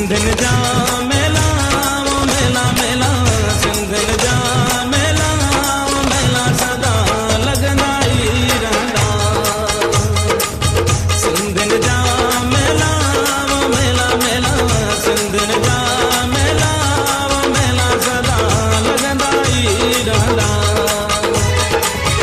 سنڌين جا ميلا او ميلا ميلا سنڌين جا ميلا او ميلا سدا لڳندا ئي رهندا سنڌين جا ميلا او ميلا ميلا سنڌين جا ميلا او ميلا سدا لڳندا ئي رهندا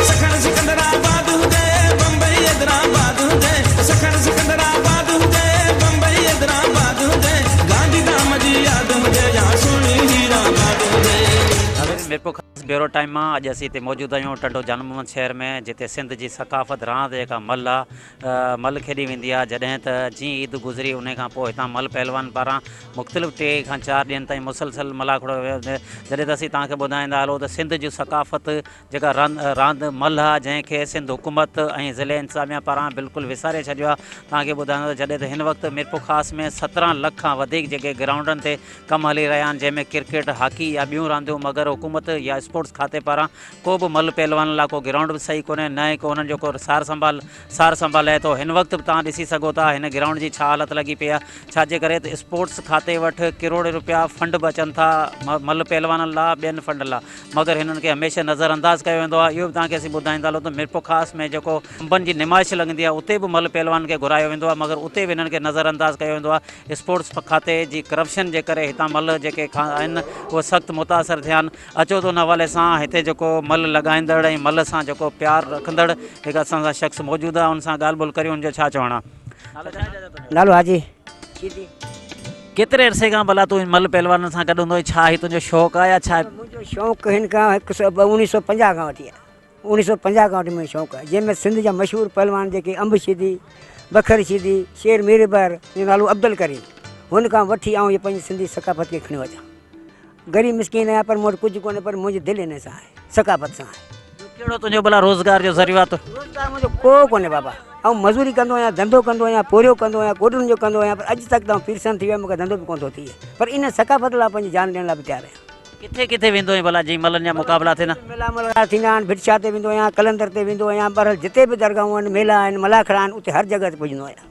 سکر سڪندرآباد هجي بمبئي حيدرآباد هجي سکر سڪندرآباد هجي بمبئي حيدرآباد هجي گانڌي ڌام جي ياد هجي يا سهڻي هيرآباد هجي. ميرپورخاص بيورو ٽائيم مان اڄ اسين هتي موجود آهيون ٽنڊو جان محمد شهر ۾ جتي سنڌ جي ثقافت راند جيڪا ملهه آ ملهه کيڏي ويندي آ جڏهن ته جيئن عيد گذري انهي کان پوء هتان ملهه پهلوان پاران مختلف ٽي کان چار ڏينهن تائين مسلسل ملاکڙو جڏهن ته اسين توهان کي ٻڌائيندا هلون ته سنڌ جي ثقافت جيڪا راند ملهه آهي جنهن کي سنڌ حڪومت ۽ ضلعي انتظاميا پاران بلڪل وساري ڇڏيو آهي توهان کي ٻڌايان ته جڏهن ته هن وقت ميرپورخاص ۾ 17 لک کان وڌيڪ جيڪي گرائونڊن تي ڪم هلي رهيا آهن جنهن ۾ ڪرڪيٽ هاڪي يا ٻيون رانديون مگر حڪومت يا اسپورٽس کاتي پاران ڪو به ملهه پهلوانن لاء ڪو گرائونڊ به صحيح ڪونهي نه ئي ڪو انهن جو ڪو سار سنڀال سار سنڀال لهي ٿو هن وقت به توهان ڏسي سگهو ٿا هن گرائونڊ جي ڇا حالت لڳي پئي آهي ڇا جي ڪري ته اسپورٽس کاتي وٽ ڪروڙين روپيا فنڊ به اچن ٿا ملهه پهلوانن لاء ٻين فنڊ لاء مگر هنن کي هميشه نظر انداز ڪيو ويندو آهي اهو به توهان کي اسين ٻڌائيندا هلون ته ميرپورخاص ۾ جيڪو انبن جي نمائش لڳندي آهي اتي به ملهه پهلوانن کي گهرايو ويندو آهي مگر اتي به هنن کي نظر انداز ڪيو ويندو آهي اسپورٽس کاتي جي ڪرپشن جي ڪري هتان ملهه جيڪي آهن اهي سخت متاثر ٿيا آهن اچو ته ان حوالي سان هتي جيڪو ملهه لڳائيندڙ ۽ ملهه سان جيڪو پيار رکندڙ هڪ اسان سان شخص موجود آهي ان سان ڳالهه ٻولهه ڪريون ان جو ڇا چوڻ آهي. نالو حاجي شيدي. ڪيتري عرصي کان ڀلا تون ملهه پهلوانن سان گڏ هوندو آهين؟ ڇا هي تنهنجو شوق آهي يا ڇا؟ منهنجو شوق هن کان هڪ سو اڻويهه سو پنجاهه کان وٺي آهي. اڻويهه سو پنجاهه کان وٺي منهنجو شوق آهي. جنهن ۾ سنڌ جا مشهور پهلوان جيڪي انب شيدي، بکر شيدي، شير ميربحر، جو نالو عبدالڪريم، هن کان وٺي آئون هي پنهنجي سنڌي ثقافت کي کڻيو اچان. غريب مسڪين آهيان پر مون وٽ ڪجهه ڪونهي پر منهنجي دل انهي سان آهي ثقافت سان آهي. ٻيو ڪهڙو تنهنجو ڀلا روزگار جو ذريعو آهي؟ روزگار منهنجو ڪو ڪونهي بابا آئون مزوري ڪندو آهيان ڌنڌو ڪندو آهيان پورهيو ڪندو آهيان ڪوڏرن جو ڪندو آهيان پر اڄ تڪ ته آئون پيرسن ٿي ويو آهيان مون کي ڌنڌو به ڪونه ٿو ٿئي پر ان ثقافت لاء پنهنجي جان ڏيڻ لاء به تيار آهيان. ڪٿي ڪٿي ويندو آهين ڀلا جي ملن جا مقابلا ٿيندا؟ ميلا ملهار ٿيندا آهن ڀٽ شاهه تي ويندو آهيان قلندر تي ويندو آهيان بهرحال جتي به درگاهون آهن ميلا آهن ملاکڙا آهن اتي هر جڳهه تي پڄندو آهيان.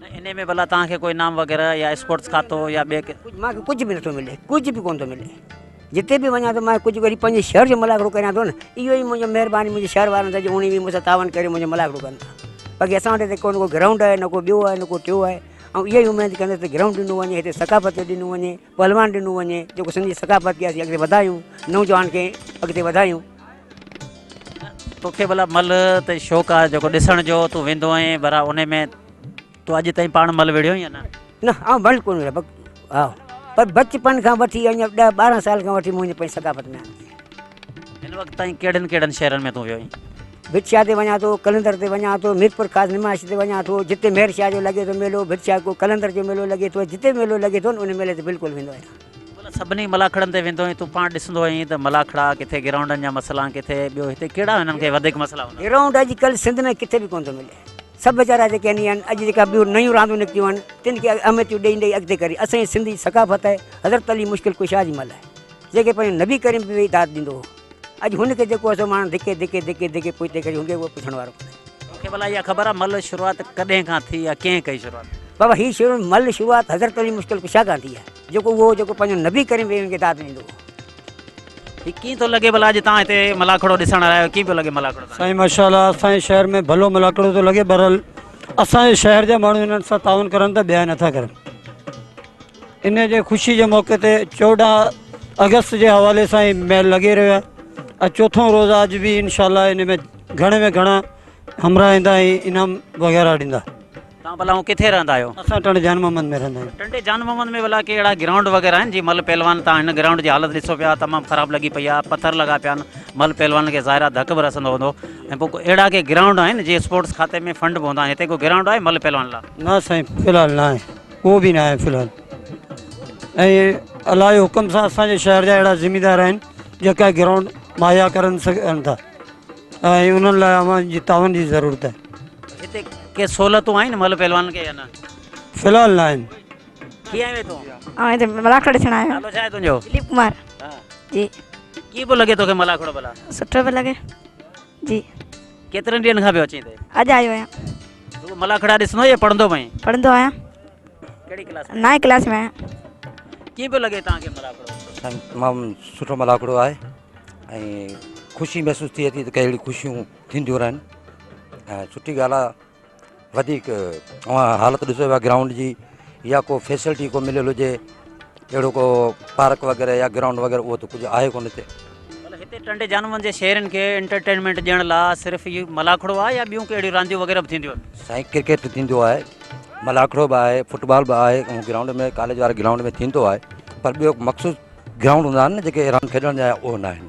نه انهي ۾ ڀلا توهان کي ڪو انعام وغيره يا اسپورٽس کاتو يا ٻئي ڪي. مان کي ڪجهه به نٿو ملي ڪجهه به ڪونه ٿو ملي جتي به وڃان ٿو مان ڪجهه وري پنهنجي شهر جو ملاکڙو ڪريان ٿو نه اهو ئي منهنجو مهرباني منهنجي شهر وارن سان جو اڻي به مون سان تعاون ڪري منهنجو ملاکڙو ڪن ٿا باقي اسان وٽ هتي ڪونه ڪو گرائونڊ آهي نه ڪو ٻيو آهي نه ڪو ٽيو آهي آئون اها ئي اميد ڪندس ته گرائونڊ ڏنو وڃي هتي ثقافت جو ڏنو وڃي پهلوان ڏنو وڃي جيڪو سنڌ جي ثقافت کي اسين اڳتي وڌايون نوجوان کي اڳتي وڌايون. توکي ڀلا ملهه تي شوق آهي جيڪو ڏسڻ جو تون ويندو آهين ڀلا انهي ۾ تو اڄ تائين پاڻ ملهه وڙهيو يا نه؟ نه آئون ملهه ڪونه وڙهيو ها پر بچپن کان وٺي اڃا ڏهه ٻارهن سال کان وٺي منهنجي پنهنجي ثقافت ۾ آهي. هن وقت تائين ڪهڙن ڪهڙن شهرن ۾ تون ويو آهين؟ ڀٽ شاهه تي وڃان ٿو، قلندر تي وڃان ٿو، ميرپور خاص نمائش تي وڃان ٿو، جتي مير شاهه جو لڳي ٿو ميلو، ڀٽ شاهه ڪو قلندر جو ميلو لڳي ٿو، جتي به ميلو لڳي ٿو نه ان ميلي تي بلڪل ويندو آهيان. ڀلا سڀني ملاکڙن تي ويندو آهين تون پاڻ ڏسندو آهين ته ملاکڙا ڪٿي گرائونڊن جا مسئلا ڪٿي ٻيو هتي ڪهڙا هنن کي وڌيڪ مسئلا هوندا؟ گرائونڊ اڄ ڪلهه سنڌ ۾ ڪٿي به ڪونه ٿو ملي. سڀ ويچارا جيڪي آهن اهي اڄ جيڪا ٻيون نيون راندون نڪتيون آهن تن کي اهميتون ڏئي ڏئي اڳتي ڪري اسان جي سنڌ جي ثقافت آهي حضرت علي مشڪل ڪشا جي ملهه آهي جنهن کي پنهنجو نبي ڪريم به ويهي داد ڏيندو هو اڄ هن کي جيڪو آهي سو ماڻهن ڌڪي ڌڪي ڌڪي ڌڪي پوئتي ڪري هن کي ڪو پڇڻ وارو ڪونهي. توکي ڀلا اها خبر آهي ملهه شروعات ڪڏهن کان ٿي يا ڪنهن ڪئي شروعات؟ بابا هي شروع ملهه شروعات حضرت علي مشڪل ڪشا کان ٿي آهي جيڪو اهو جيڪو پنهنجو نبي ڪريم ويهي هن کي داد ڏيندو هو. هي ڪيئن ٿو لڳي ڀلا اڄ توهان هتي ملاکڙو ڏسڻ آيا آهيو ڪيئن پيو لڳي ملاکڙو توهان کي؟ سائين ماشاء الله اسان جي شهر ۾ ڀلو ملاکڙو ٿو لڳي بهرحال اسان جي شهر جا ماڻهو انهن سان تعاون ڪرن ٿا ٻيا نٿا ڪرن ان جي خوشي جي موقعي تي 14 آگسٽ جي حوالي سان هي ميل لڳي رهيو آهي ۽ چوٿون روز اڄ به انشاء الله ان ۾ گهڻي ۾ گهڻا همراهه ايندا ۽ انعام وغيره ڏيندا. توهان ڀلا هون ڪٿي رهندا آهيو؟ اسان ٽنڊي جان محمد ۾ رهندا آهيون. ٽنڊي جان محمد ۾ ڀلا ڪي اهڙا گرائونڊ وغيره آهن جيئن ملهه پهلوان توهان هن گرائونڊ جي حالت ڏسو پيا تمام خراب لڳي پئي آهي پٿر لڳا پيا آهن ملهه پهلوانن کي ظاهر آهي ڌڪ به رسندو هوندو ۽ پوء اهڙا ڪي گرائونڊ آهن جيئن اسپورٽس کاتي ۾ فنڊ به هوندا آهن هتي ڪو گرائونڊ آهي ملهه پهلوان لاء؟ نه سائين في الحال نه آهي ڪو به نه آهي في الحال ۽ الله جي حڪم سان اسان جي شهر جا اهڙا ذميدار آهن جيڪا گرائونڊ مهيا ڪرن سگهن ٿا ۽ انهن لاء اوهان جي تعاون جي ضرورت آهي. هتي ڪي سهولتون آهن ملهه پهلوانن کي يا نه؟ في الحال نه آهن. ڪيئن آيو آهين تون؟ آئون هتي ملاکڙو ڏسڻ آيو آهيان. نالو ڇا آهي تنهنجو؟ دليپ ڪمار. ها. جي. ڪيئن پيو لڳي توکي ملاکڙو ڀلا؟ سٺو پيو لڳي. جي. ڪيترن ڏينهن کان پيو اچين هتي؟ اڄ آيو آهيان. رڳو ملاکڙا ڏسندو يا پڙهندو به آهين؟ پڙهندو آهيان. ڪهڙي ڪلاس ۾؟ نائين ڪلاس ۾ آهيان. ڪيئن پيو لڳي توهان کي ملاکڙو؟ سائين تمام سٺو ملاکڙو آهي ۽ خوشي محسوس ٿئي ٿي ته ڪهڙي خوشيون ٿينديون رهن ۽ سٺي ڳالهه آهي وڌيڪ اوهان حالت ڏسو پيا گرائونڊ جي يا ڪو فيسلٽي ڪو مليل هجي اهڙو ڪو پارڪ وغيره يا گرائونڊ وغيره اهو ته ڪجهه آهي ڪونه هتي. مطلب هتي ٽنڊي جانون جي شهرين کي انٽرٽينمينٽ ڏيڻ لا صرف اهو ملاکڙو آهي يا ٻيون ڪي اهڙيون رانديون وغيره به ٿينديون آهن؟ سائين ڪرڪيٽ به ٿيندو آهي ملاکڙو به آهي فٽبال به آهي ۽ گرائونڊ ۾ ڪاليج واري گرائونڊ ۾ ٿيندو آهي پر ٻيو مخصوص گرائونڊ هوندا آهن نه جيڪي راند کيڏڻ جا اهو نه آهن.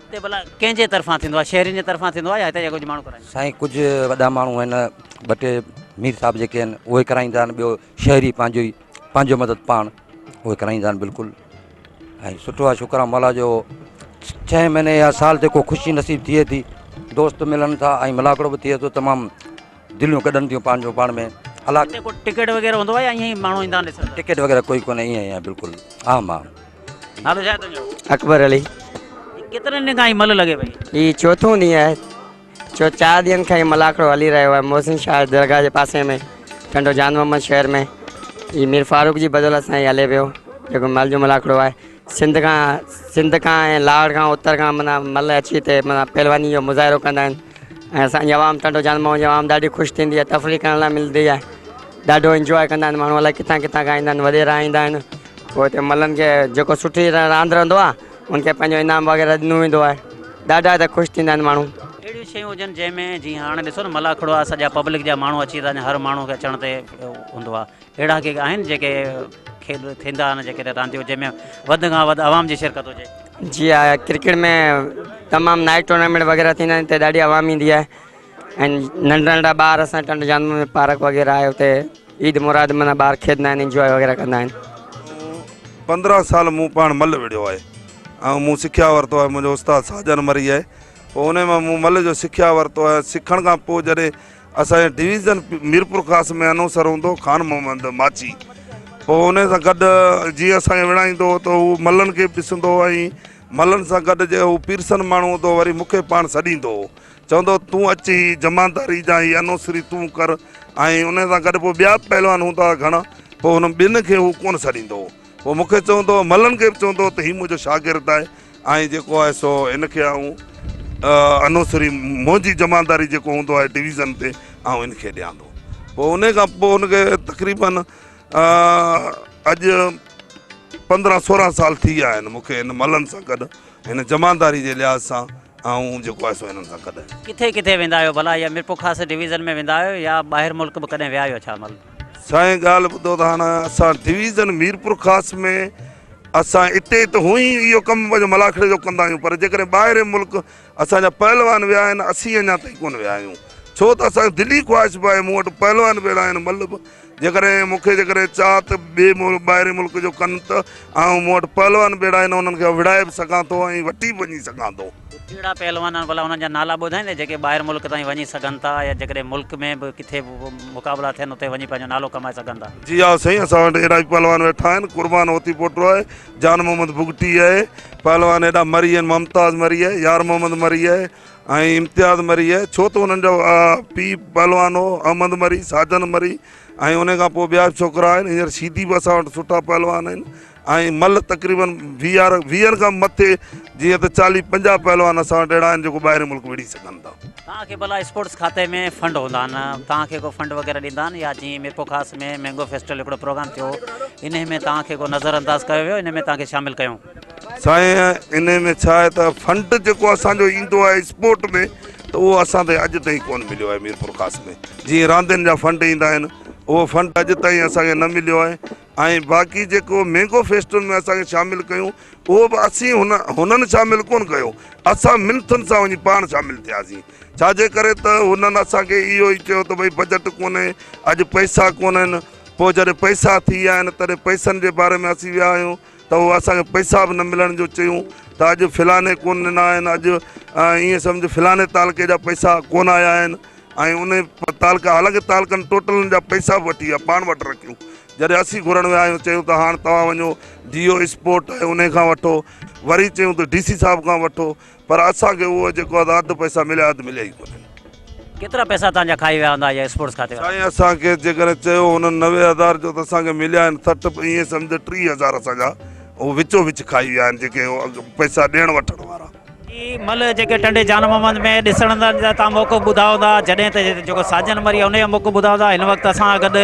هتي ڀلا ڪنهن جي طرفان ٿيندو آهي شهرين جي طرفان ٿيندو آهي يا هتي جا ڪجهه ماڻهو ڪرائيندا آهن؟ سائين ڪجهه وڏا ماڻهو آهن ٻه ٽي مير صاحب جيڪي آهن اهي ڪرائيندا آهن ٻيو شهري پنهنجو ئي پنهنجو مدد پاڻ اهي ڪرائيندا آهن بلڪل ۽ سٺو آهي شڪر آهي مولا جو ڇهين مهيني يا سال تي ڪو خوشي نصيب ٿئي ٿي دوست ملن ٿا ۽ ملاکڙو به ٿئي ٿو تمام دليون ڪڍن ٿيون پنهنجو پاڻ ۾ الله هتي ڪو ٽڪيٽ وغيره هوندو آهي يا ائين ئي ماڻهو ايندا آهن ڏسڻ لاء؟ ٽڪيٽ وغيره ڪوئي ڪونهي ائين ئي آهي بلڪل عام آهي. نالو ڇا آهي تنهنجو؟ اڪبر علي. هي ڪيترن ڏينهن کان هي ملهه لڳي پئي؟ هي چوٿون ڏينهن آهي ڇو چار ڏينهن کان هي ملاکڙو هلي رهيو آهي محسن شاهه درگاهه جي پاسي ۾ ٽنڊو جان محمد شهر ۾ هي مير فاروق جي بدولت سان هي هلي پيو جيڪو مل جو ملاکڙو آهي سنڌ کان سنڌ کان ۽ لاڙ کان اتر کان معنيٰ ملهه اچي هتي معنيٰ پهلواني جو مظاهرو ڪندا آهن ۽ اسان جي عوام ٽنڊو جان محمد جي عوام ڏاڍي خوش ٿيندي آهي تفريح ڪرڻ لاء ملندي آهي ڏاڍو انجواء ڪندا آهن ماڻهو الائي ڪٿان ڪٿان کان ايندا آهن وڏيرا ايندا آهن پوء هتي ملن کي جيڪو سٺي راند رهندو آهي ان کي پنهنجو انعام وغيره ڏنو ويندو آهي ڏاڍا هتي خوش ٿيندا آهن ماڻهو. اهڙيون شيون هجن جنهن ۾ جيئن هاڻي ڏسو نه ملاکڙو آهي سڄا پبلڪ جا ماڻهو اچي ٿا هر ماڻهو کي اچڻ تي هوندو آهي اهڙا ڪي آهن جيڪي کيل ٿيندا آهن جيڪي رانديون جنهن ۾ وڌ کان وڌ عوام جي شرڪت هجي. جي ها ڪرڪيٽ ۾ تمام نائيٽ ٽورنامينٽ وغيره ٿيندا آهن اتي ڏاڍي عوام ايندي آهي ۽ ننڍا ننڍا ٻار اسان ٽنڊ جانو ۾ پارڪ وغيره آهي اتي عيد مراد معنيٰ ٻار کيڏندا آهن انجواء وغيره ڪندا آهن. 15 سال مون پاڻ ملهه وڙهيو آهي ۽ مون سکيا ورتو آهي منهنجو استاد ساجن مري آهي پوء انهي مان مون ملهه جو سکيا ورتو آهي سکڻ کان پوء جڏهن اسان جي ڊويزن ميرپورخاص ۾ انوسر هوندو هو خان محمد ماڇي پوء ان سان گڏ جيئن اسان کي وڙهائيندو هو ته هو ملن کي به ڏسندو هو ۽ ملن سان گڏ جي هو پيرسن ماڻهو هوندو هو وري مون کي پاڻ سڏيندو هو چوندو هو تون اچ هي جمعداري جا هي انوسري تون ڪر ۽ ان سان گڏ پوء ٻيا به پهلوان هوندا هئا گهڻا پوء هن ٻين کي هو ڪونه سڏيندو هو پوء مون کي چوندو هو ملن کي به چوندو هو ته هي منهنجو شاگرد آهي ۽ جيڪو آهي سو هن کي آئون انوسري منهنجي جمعداري جيڪو هوندو آهي ڊويزن تي آئون هن کي ڏيان ٿو پوء ان کان پوء هن کي تقريبن اڄ 15 16 سال ٿي ويا آهن مون کي هن ملن سان گڏ هن جمعداري جي لحاظ سان آئون جيڪو آهي سو هنن سان گڏ آهيان. ڪٿي ڪٿي ويندا آهيو ڀلا يا ميرپورخاص ڊويزن ۾ ويندا آهيو يا ٻاهر ملڪ به ڪڏهن ويا آهيو ڇا مل؟ سائين ڳالهه ٻڌو ته هاڻ اسان ڊويزن ميرپورخاص ۾ اسان اتي ته هونئن ئي اهو ڪم پنهنجو ملاکڙي جو ڪندا آهيون پر جيڪڏهن ٻاهرين ملڪ اسان جا پهلوان ويا آهن اسين اڃا تائين ڪونه ويا آهيون ڇو ته اسان جي دلي خواهش به آهي مون وٽ پهلوان به اهڙا آهن مل به جيڪڏهن مون کي جيڪڏهن چاهه ته ٻئي ٻاهرين ملڪ جو ڪن ته آئون مون وٽ پهلوان به اهڙا آهن انهن کي وڙهائي به سگهان ٿو ۽ وٺي به وڃي سگهان ٿو. ڪهڙا پهلوان آهن ڀلا انهن جا نالا ٻڌائيندي جيڪي ٻاهر ملڪ تائين وڃي سگهن ٿا يا جيڪڏهن ملڪ ۾ به ڪٿي به مقابلا ٿين اتي وڃي پنهنجو نالو ڪمائي سگهن ٿا. جي ها سائين اسان وٽ اهڙا به پهلوان ويٺا آهن قربان هوتي پوٽو آهي جان محمد بگٽي آهي پهلوان ايڏا مري آهن ممتاز مري آهي يار محمد مري آهي ۽ امتياز مري آهي ڇو ته انهن جو پيء پهلوان هو احمد مري ساجن مري ۽ ان کان پوء ٻيا به ڇوڪرا آهن هينئر شيدي به اسان وٽ سٺا پهلوان آهن ۽ ملهه تقريبن ويهارو ويهن کان مٿي جيئن ته چاليهه پنجاهه پهلوان اسان وٽ اهڙا آهن جيڪو ٻاهرين ملڪ وڙهي سگهن ٿا. توهان کي ڀلا اسپورٽس کاتي ۾ فنڊ هوندا آهن توهان کي ڪو فنڊ وغيره ڏيندا آهن يا جيئن ميرپورخاص ۾ مينگو فيسٽول هڪڙو پروگرام ٿيو هو انهي ۾ توهان کي ڪو نظر انداز ڪيو ويو انهي ۾ توهان کي شامل ڪيو. سائين انهي ۾ ڇا آهي ته فنڊ جيڪو اسان جو ايندو آهي اسپورٽ ۾ ته اهو اسان تائين اڄ تائين ڪونه مليو آهي ميرپورخاص ۾ جيئن راندين جا فنڊ ايندا آهن اهو فنڊ اڄ تائين اسان کي نه مليو آهي ۽ باقي جيڪو مينگو فيسٽول ۾ اسان کي شامل ڪيون اهو به اسين هن هنن شامل ڪونه ڪيو اسان منٿن سان وڃي پاڻ شامل ٿياسين ڇا جي ڪري ته هنن اسان کي اهو ئي چيو ته ڀئي بجٽ ڪونهي اڄ پئسا ڪونهن پوء جڏهن پئسا ٿي ويا آهن تڏهن پئسن جي باري ۾ اسين ويا آهيون ته اهو اسان کي پئسا به نه ملڻ جو چيون ته اڄ فلاني ڪونه ڏنا آهن اڄ ائين سمجهه فلاني تعلقي جا پئسا ڪونه آيا آهن ۽ ان تعلقه حالانڪه تعلقن ٽوٽلن جا پئسا به وٺي ويا پاڻ وٽ رکيون جڏهن اسين گهرڻ ويا آهيون چيون ته هاڻ توهان وڃو ڊي او اسپورٽ آهي انهي کان وٺو وري چيون ته ڊي سي صاحب کان وٺو پر اسان کي اهو جيڪو آهي اڌ پئسا مليا اڌ مليا ئي ڪونهن. ڪيترا پئسا توهان جا کائي ويا هوندا اها اسپورٽس کاتي وارا؟ سائين اسان کي جيڪڏهن چيو هنن 90 هزار جو ته اسان کي مليا آهن 60 ائين سمجهه 30 هزار اسان جا اهو وچو وچ کائي ويا آهن جيڪي پئسا ڏيڻ وٺڻ وارا. هي ملهه جيڪي ٽنڊي جان محمد ۾ ڏسڻ جا تان موقعو ٻڌا هوندا جڏهن ته جيڪو ساجن مري ان جو موقعو ٻڌا هوندا هن وقت اسان سان گڏ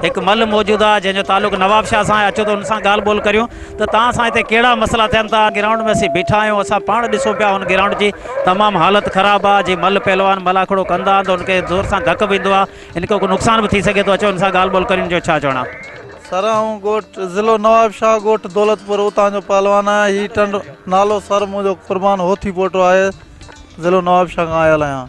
هڪ ملهه موجود آهي جنهن جو تعلق نواب شاهه سان آهي اچو ته ان سان ڳالهه ٻولهه ڪريون ته توهان سان هتي ڪهڙا مسئلا ٿين ٿا گرائونڊ ۾ اسين بيٺا آهيون اسان پاڻ ڏسون پيا هن گرائونڊ جي تمام حالت خراب آهي جي ملهه پهلوان ملاکڙو ڪندا آهن ته ان کي زور سان ڌڪ به ايندو آهي ان کي ڪو نقصان به ٿي سگهي ٿو اچو ان سان ڳالهه ٻولهه ڪريون جو ڇا چوڻ آهي. سر آئون ڳوٺ ضلعو نواب شاهه ڳوٺ دولت پور اتان جو پهلوان آهيان هي ٽنڊ نالو سر منهنجو قربان هوٿي پوٽو آهي ضلعو نواب شاهه کان آيل آهيان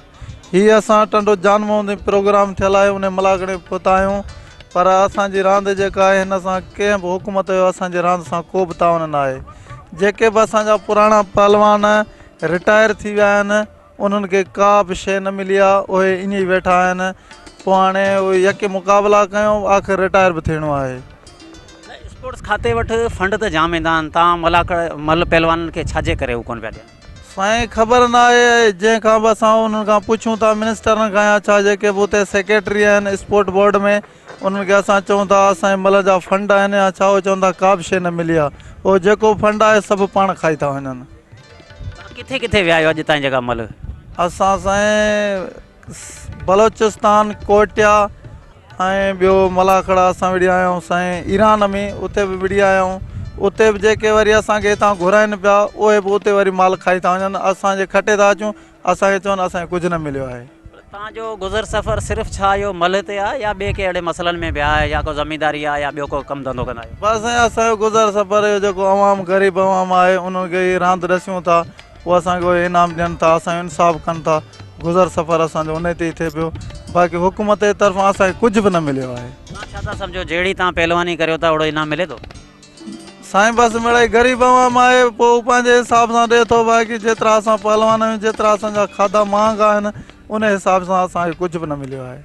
هي اسان ٽنڊو جان محمد ۾ پروگرام ٿيل آهي انهي ملاکڙي ۾ پهتا آهيون پر اسان جي راند جيڪا آهي هن سان ڪنهن به حڪومت جو اسان جي راند سان ڪو به تعاون نه آهي جيڪي به اسان جا پراڻا پهلوان رٽائر ٿي ويا آهن انهن کي ڪا به شيء نه ملي آهي اهي ائين ئي ويٺا آهن پوء هاڻي اهي يڪي مقابلا ڪيون آخر رٽائر به ٿيڻو آهي. نه اسپورٽس کاتي وٽ فنڊ ته جام ايندا آهن تان ملاکڙ ملهه پهلوانن کي ڇاجي ڪري هو ڪونه پيا ڏين. سائين خبر نه آهي جنهن کان به اسان انهن کان پڇون ٿا منسٽرن کان يا ڇا جيڪي به اتي سيڪريٽري آهن اسپورٽ بورڊ ۾ انهن کي اسان چئون ٿا اسان جي ملهه جا فنڊ آهن يا ڇا اهي چون ٿا ڪا به شيء نه ملي آهي اهو جيڪو به فنڊ آهي سڀ پاڻ کائي ٿا وڃن. توهان ڪٿي ڪٿي ويا آهيو اڄ تائين جيڪا ملهه. اسان سائين بلوچستان ڪوئٽيا ۽ ٻيو ملاکڙا اسان وڙهي آيا آهيون سائين ايران ۾ اتي به وڙهي آيا آهيون اتي به جيڪي وري اسان کي هتان گهرائن پيا اهي به اتي وري مال کائي ٿا وڃن اسان جي کٽي ٿا اچون اسان کي چون اسان کي ڪجهه نه مليو آهي. توهان جو گذر سفر صرف ڇا اهو ملهه تي آهي يا ٻئي ڪنهن اهڙي مسئلن ۾ به آهي يا ڪو زمينداري آهي يا ٻيو ڪو ڪم ڌنڌو ڪندا آهيو؟ بس سائين اسان جو گذر سفر اهو جيڪو عوام غريب عوام آهي انهن کي هي راند ڏسيون ٿا اهو اسان کي اهي انعام ڏين ٿا اسان جو انصاف ڪن ٿا گذر سفر اسان جو انهي تي ئي ٿئي پيو باقي حڪومت جي طرفان اسان کي ڪجهه به نه مليو آهي. توهان ڇا ٿا سمجهو جهڙي توهان پهلواني ڪريو ٿا اهڙو انعام ملي ٿو؟ سائين بس مڙئي غريب عوام آهي پوء هو پنهنجي حساب سان ڏئي ٿو باقي جيترا اسان پهلوان آهيون جيترا اسان جا کاڌا مهانگا آهن ان حساب سان اسان کي ڪجهه به نه مليو آهي.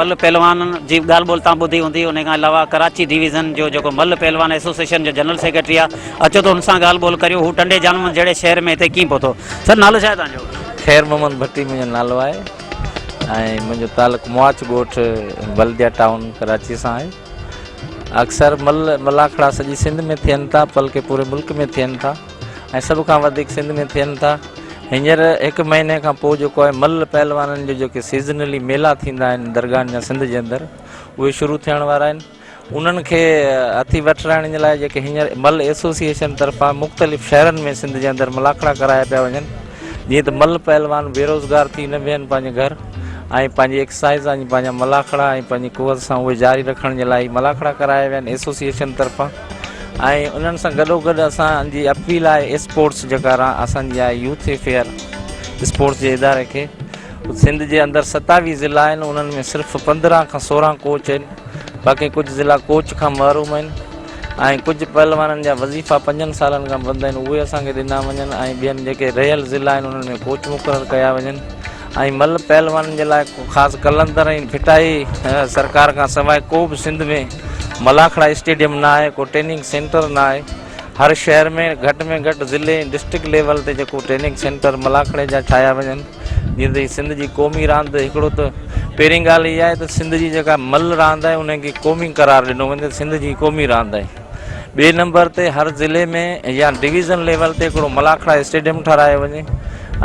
ملهه پهلوانن جي ڳالهه ٻولهه تان ٻڌي هوندي ان کان علاوه ڪراچي ڊويزن جو جيڪو ملهه پهلوان ايسوسيئيشن جو جنرل سيڪريٽري آهي اچو ته هن سان ڳالهه ٻولهه ڪريون هو ٽنڊي جان محمد جهڙي شهر ۾ هتي ڪيئن پهتو سر نالو ڇا آهي توهان جو؟ خير محمد ڀٽي منهنجو نالو آهي ۽ منهنجو تعلق مواچ ڳوٺ بلديا ٽائون ڪراچي سان آهي. اڪثر ملهه ملاکڙا سڄي سنڌ ۾ ٿين ٿا بلڪه پوري ملڪ ۾ ٿين ٿا ۽ سڀ کان وڌيڪ سنڌ ۾ ٿين ٿا. هينئر هڪ مهيني کان پوء جيڪو آهي ملهه پهلوانن جو جيڪي سيزنلي ميلا ٿيندا آهن درگاهن جا سنڌ جي اندر اهي شروع ٿيڻ وارا آهن. انهن کي هٿي وٺرائڻ جي لاء جيڪي هينئر ملهه ايسوسيئيشن طرفان مختلف شهرن ۾ سنڌ جي اندر ملاکڙا ڪرايا پيا وڃن جيئن ته ملهه پهلوان بيروزگار ٿي نه ويهن پنهنجي گهر ۽ پنهنجي ايڪسرسائيز ۽ پنهنجا ملاکڙا ۽ پنهنجي قوت سان اهي جاري رکڻ جي لاء هي ملاکڙا ڪرايا ويا آهن ايسوسيئيشن طرفان ۽ انهن سان گڏوگڏ اسان جي اپيل آهي اسپورٽس جيڪا اسان جي آهي يوٿ افيئر اسپورٽس جي اداري کي سنڌ جي اندر 27 ضلع آهن انهن ۾ صرف 15 کان 16 ڪوچ آهن باقي ڪجهه ضلع ڪوچ کان محروم آهن ۽ ڪجهه پهلوانن جا وظيفا پنجن سالن کان بند آهن اهي اسان کي ڏنا وڃن ۽ ٻين جيڪي رهيل ضلع آهن انهن ۾ ڪوچ مقرر ڪيا وڃن ۽ ملهه پهلوانن جي لاء خاص قلندر ۽ ڀٽائي سرڪار کان سواء ڪو به سنڌ ۾ ملاکڙا اسٽيڊيم نه آهي ڪو ٽريننگ سينٽر نه آهي هر شهر ۾ گهٽ ۾ گهٽ ضلعي ۽ ڊسٽرڪٽ ليول تي جيڪو ٽريننگ سينٽر ملاکڙي جا ٺاهيا وڃن جيئن ته هي سنڌ جي قومي راند هڪڙو ته پهرين ڳالهه اها آهي ته سنڌ جي جيڪا ملهه راند آهي ان کي قومي قرار ڏنو وڃي ته سنڌ جي قومي راند آهي ٻئي نمبر تي هر ضلعي ۾ يا ڊويزن ليول تي هڪڙو ملاکڙا اسٽيڊيم ٺهرايو وڃي